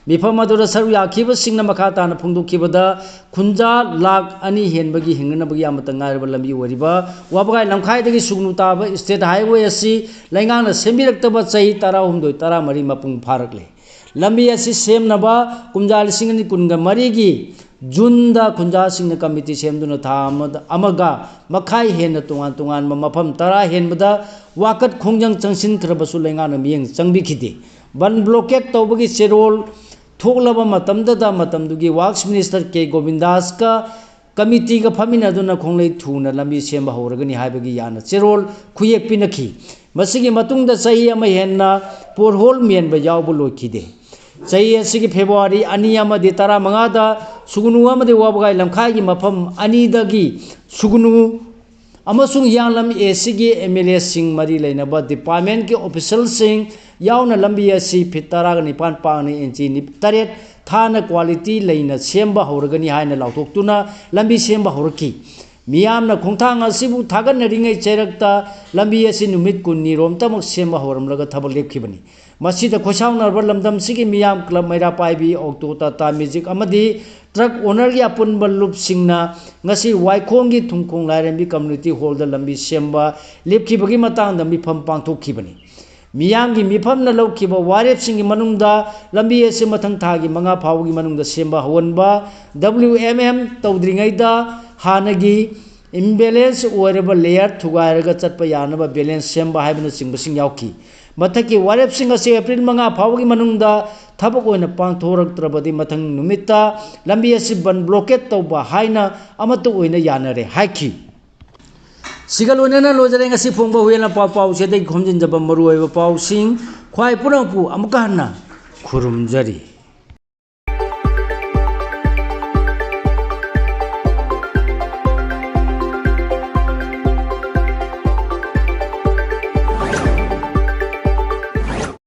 ꯃꯤꯐꯝ ꯑꯗꯨꯗ ꯁꯔꯨꯛ ꯌꯥꯈꯤꯕꯁꯤꯡꯅ ꯃꯈꯥ ꯇꯥꯅ ꯐꯣꯡꯗꯣꯛꯈꯤꯕꯗ, ꯈꯨꯟꯖꯥ ꯂꯥꯈ ꯑꯅꯤ ꯍꯦꯟꯕꯒꯤ ꯍꯤꯡꯅꯅꯕꯒꯤ ꯑꯃꯠꯇ ꯉꯥꯏꯔꯕ ꯂꯝꯕꯤ ꯑꯣꯏꯔꯤꯕ ꯋꯥꯕꯒꯥꯏ ꯂꯝꯈꯥꯏꯗꯒꯤ ꯁꯨꯒꯅꯨ ꯇꯥꯕ ꯁ꯭ꯇꯦꯠ ꯍꯥꯏꯋꯦ ꯑꯁꯤ ꯂꯩꯉꯥꯛꯅ ꯁꯦꯝꯕꯤꯔꯛꯇꯕ ꯆꯍꯤ ꯇꯔꯥꯍꯨꯝꯗꯣꯏ, ꯇꯔꯥꯃꯔꯤ ꯃꯄꯨꯡ ꯐꯥꯔꯛꯂꯦ꯫ ꯂꯝꯕꯤ ꯑꯁꯤ ꯁꯦꯝꯅꯕ ꯀꯨꯝꯖꯥ ꯂꯤꯁꯤꯡ ꯑꯅꯤ ꯀꯨꯟꯒ ꯃꯔꯤꯒꯤ ꯖꯨꯟꯗ ꯈꯨꯟꯖꯥꯁꯤꯡꯅ ꯀꯃꯤꯇꯤ ꯁꯦꯝꯗꯨꯅ ꯊꯥ ꯑꯃꯗ, ꯑꯃꯒ ꯃꯈꯥꯏ ꯍꯦꯟꯅ ꯇꯣꯉꯥꯟ ꯇꯣꯉꯥꯟꯕ ꯃꯐꯝ ꯇꯔꯥ ꯍꯦꯟꯕꯗ ꯋꯥꯀꯠ ꯈꯣꯡꯖꯪ ꯆꯪꯁꯤꯟꯈ꯭ꯔꯕꯁꯨ ꯂꯩꯉꯥꯛꯅ ꯃꯤꯠꯌꯦꯡ ꯆꯪꯕꯤꯈꯤꯗꯦ꯫ ꯕꯟ ꯕ꯭ꯂꯣꯀꯦꯠ ꯇꯧꯕꯒꯤ ꯆꯦꯔꯣꯜ ꯊꯣꯛꯂꯕ ꯃꯇꯝꯗꯗ ꯃꯇꯝꯗꯨꯒꯤ ꯋꯥꯔꯛꯁ ꯃꯤꯅꯤꯁꯇꯔ ꯀꯦ ꯒꯣꯕꯤꯟꯗꯥꯁꯀ ꯀꯃꯤꯇꯤꯒ ꯐꯝꯃꯤꯟꯅꯗꯨꯅ ꯈꯣꯡꯂꯩ ꯊꯨꯅ ꯂꯝꯕꯤ ꯁꯦꯝꯕ ꯍꯧꯔꯒꯅꯤ ꯍꯥꯏꯕꯒꯤ ꯌꯥꯅ ꯆꯦꯔꯣꯜ ꯈꯨꯌꯦꯛ ꯄꯤꯅꯈꯤ꯫ ꯃꯁꯤꯒꯤ ꯃꯇꯨꯡꯗ ꯆꯍꯤ ꯑꯃ ꯍꯦꯟꯅ ꯄꯣꯠꯍꯣꯜ ꯃꯦꯟꯕ ꯌꯥꯎꯕ ꯂꯣꯏꯈꯤꯗꯦ꯫ ꯆꯍꯤ ꯑꯁꯤꯒꯤ ꯐꯦꯕ꯭ꯔꯨꯋꯥꯔꯤ ꯑꯅꯤ ꯑꯃꯗꯤ ꯇꯔꯥꯃꯉꯥꯗ ꯁꯨꯒꯅꯨ ꯑꯃꯗꯤ ꯋꯥꯕꯒꯥꯏ ꯂꯝꯈꯥꯏꯒꯤ ꯃꯐꯝ ꯑꯅꯤꯗꯒꯤ ꯁꯨꯒꯅꯨ ꯑꯃꯁꯨꯡ ꯍꯤꯌꯥꯡꯂꯝ ꯑꯦ ꯁꯤꯒꯤ ꯑꯦꯝ ꯑꯦꯜ ꯑꯦꯁꯤꯡ, ꯃꯔꯤ ꯂꯩꯅꯕ ꯗꯤꯄꯥꯔꯠꯃꯦꯟꯠꯀꯤ ꯑꯣꯐꯤꯁꯤꯌꯦꯜꯁꯤꯡ ꯌꯥꯎꯅ ꯂꯝꯕꯤ ꯑꯁꯤ ꯐꯤꯠ ꯇꯔꯥꯒ ꯅꯤꯄꯥꯟ ꯄꯥꯛꯅ ꯏꯟꯆꯤ ꯅꯤ-, ꯇꯔꯦꯠ ꯊꯥꯅ ꯀ꯭ꯋꯥꯂꯤꯇꯤ ꯂꯩꯅ ꯁꯦꯝꯕ ꯍꯧꯔꯒꯅꯤ ꯍꯥꯏꯅ ꯂꯥꯎꯊꯣꯛꯇꯨꯅ ꯂꯝꯕꯤ ꯁꯦꯝꯕ ꯍꯧꯔꯛꯈꯤ꯫ ꯃꯤꯌꯥꯝꯅ ꯈꯣꯡꯊꯥꯡ ꯑꯁꯤꯕꯨ ꯊꯥꯒꯠꯅꯔꯤꯉꯩ ꯆꯩꯔꯛꯇ ꯂꯝꯕꯤ ꯑꯁꯤ ꯅꯨꯃꯤꯠ ꯀꯨꯟꯅꯤ ꯔꯣꯝꯇꯃꯛ ꯁꯦꯝꯕ ꯍꯧꯔꯝꯂꯒ ꯊꯕꯛ ꯂꯦꯞꯈꯤꯕꯅꯤ꯫ ꯃꯁꯤꯗ ꯈꯣꯏꯁꯥꯎꯅꯔꯕ ꯂꯝꯗꯝꯁꯤꯒꯤ ꯃꯤꯌꯥꯝ, ꯀ꯭ꯂꯕ ꯃꯩꯔꯥ ꯄꯥꯏꯕꯤ, ꯑꯣꯛꯇꯣ, ꯇꯥꯇꯥ ꯃꯦꯖꯤꯛ ꯑꯃꯗꯤ ꯇ꯭ꯔꯛ ꯑꯣꯅꯔꯒꯤ ꯑꯄꯨꯟꯕ ꯂꯨꯞꯁꯤꯡꯅ ꯉꯁꯤ ꯋꯥꯏꯈꯣꯡꯒꯤ ꯊꯨꯝꯈꯣꯡ ꯂꯥꯏꯔꯦꯝꯕꯤ ꯀꯝꯃ꯭ꯌꯨꯅꯤꯇꯤ ꯍꯣꯜꯗ ꯂꯝꯕꯤ ꯁꯦꯝꯕ ꯂꯦꯞꯈꯤꯕꯒꯤ ꯃꯇꯥꯡꯗ ꯃꯤꯐꯝ ꯄꯥꯡꯊꯣꯛꯈꯤꯕꯅꯤ꯫ ꯃꯤꯌꯥꯝꯒꯤ ꯃꯤꯐꯝꯅ ꯂꯧꯈꯤꯕ ꯋꯥꯔꯦꯞꯁꯤꯡꯒꯤ ꯃꯅꯨꯡꯗ ꯂꯝꯕꯤ ꯑꯁꯤ ꯃꯊꯪ ꯊꯥꯒꯤ ꯃꯉꯥ ꯐꯥꯎꯕꯒꯤ ꯃꯅꯨꯡꯗ ꯁꯦꯝꯕ ꯍꯧꯍꯟꯕ, ꯗꯕ꯭ꯂꯤꯎ ꯑꯦꯝ ꯑꯦꯝ ꯇꯧꯗ꯭ꯔꯤꯉꯩꯗ ꯍꯥꯟꯅꯒꯤ ꯏꯝꯕꯦꯂꯦꯟꯁ ꯑꯣꯏꯔꯕ ꯂꯦꯌꯔ ꯊꯨꯒꯥꯏꯔꯒ ꯆꯠꯄ ꯌꯥꯅꯕ ꯕꯦꯂꯦꯟꯁ ꯁꯦꯝꯕ ꯍꯥꯏꯕꯅꯆꯤꯡꯕꯁꯤꯡ ꯌꯥꯎꯈꯤ꯫ ꯃꯊꯛꯀꯤ ꯋꯥꯔꯦꯞꯁꯤꯡ ꯑꯁꯤ ꯑꯦꯄ꯭ꯔꯤꯜ ꯃꯉꯥ ꯐꯥꯎꯕꯒꯤ ꯃꯅꯨꯡꯗ ꯊꯕꯛ ꯑꯣꯏꯅ ꯄꯥꯡꯊꯣꯔꯛꯇ꯭ꯔꯕꯗꯤ ꯃꯊꯪ ꯅꯨꯃꯤꯠꯇ ꯂꯝꯕꯤ ꯑꯁꯤ ꯕꯟ ꯕ꯭ꯂꯣꯀꯦꯠ ꯇꯧꯕ ꯍꯥꯏꯅ ꯑꯃꯠꯇ ꯑꯣꯏꯅ ꯌꯥꯅꯔꯦ ꯍꯥꯏꯈꯤ꯫ ꯁꯤꯒ ꯂꯣꯏꯅꯅ ꯂꯣꯏꯖꯔꯦ ꯉꯁꯤ ꯐꯣꯡꯕ ꯍꯨꯏꯌꯦꯟ ꯂꯥꯟꯄꯥꯎ ꯄꯥꯎꯁꯦ꯫ ꯑꯗꯒꯤ ꯈꯣꯝꯖꯤꯟꯖꯕ ꯃꯔꯨꯑꯣꯏꯕ ꯄꯥꯎꯁꯤꯡ ꯈ꯭ꯋꯥꯏ ꯄꯨꯝꯅꯃꯛꯄꯨ ꯑꯃꯨꯛꯀ ꯍꯟꯅ ꯈꯨꯔꯨꯝꯖꯔꯤ꯫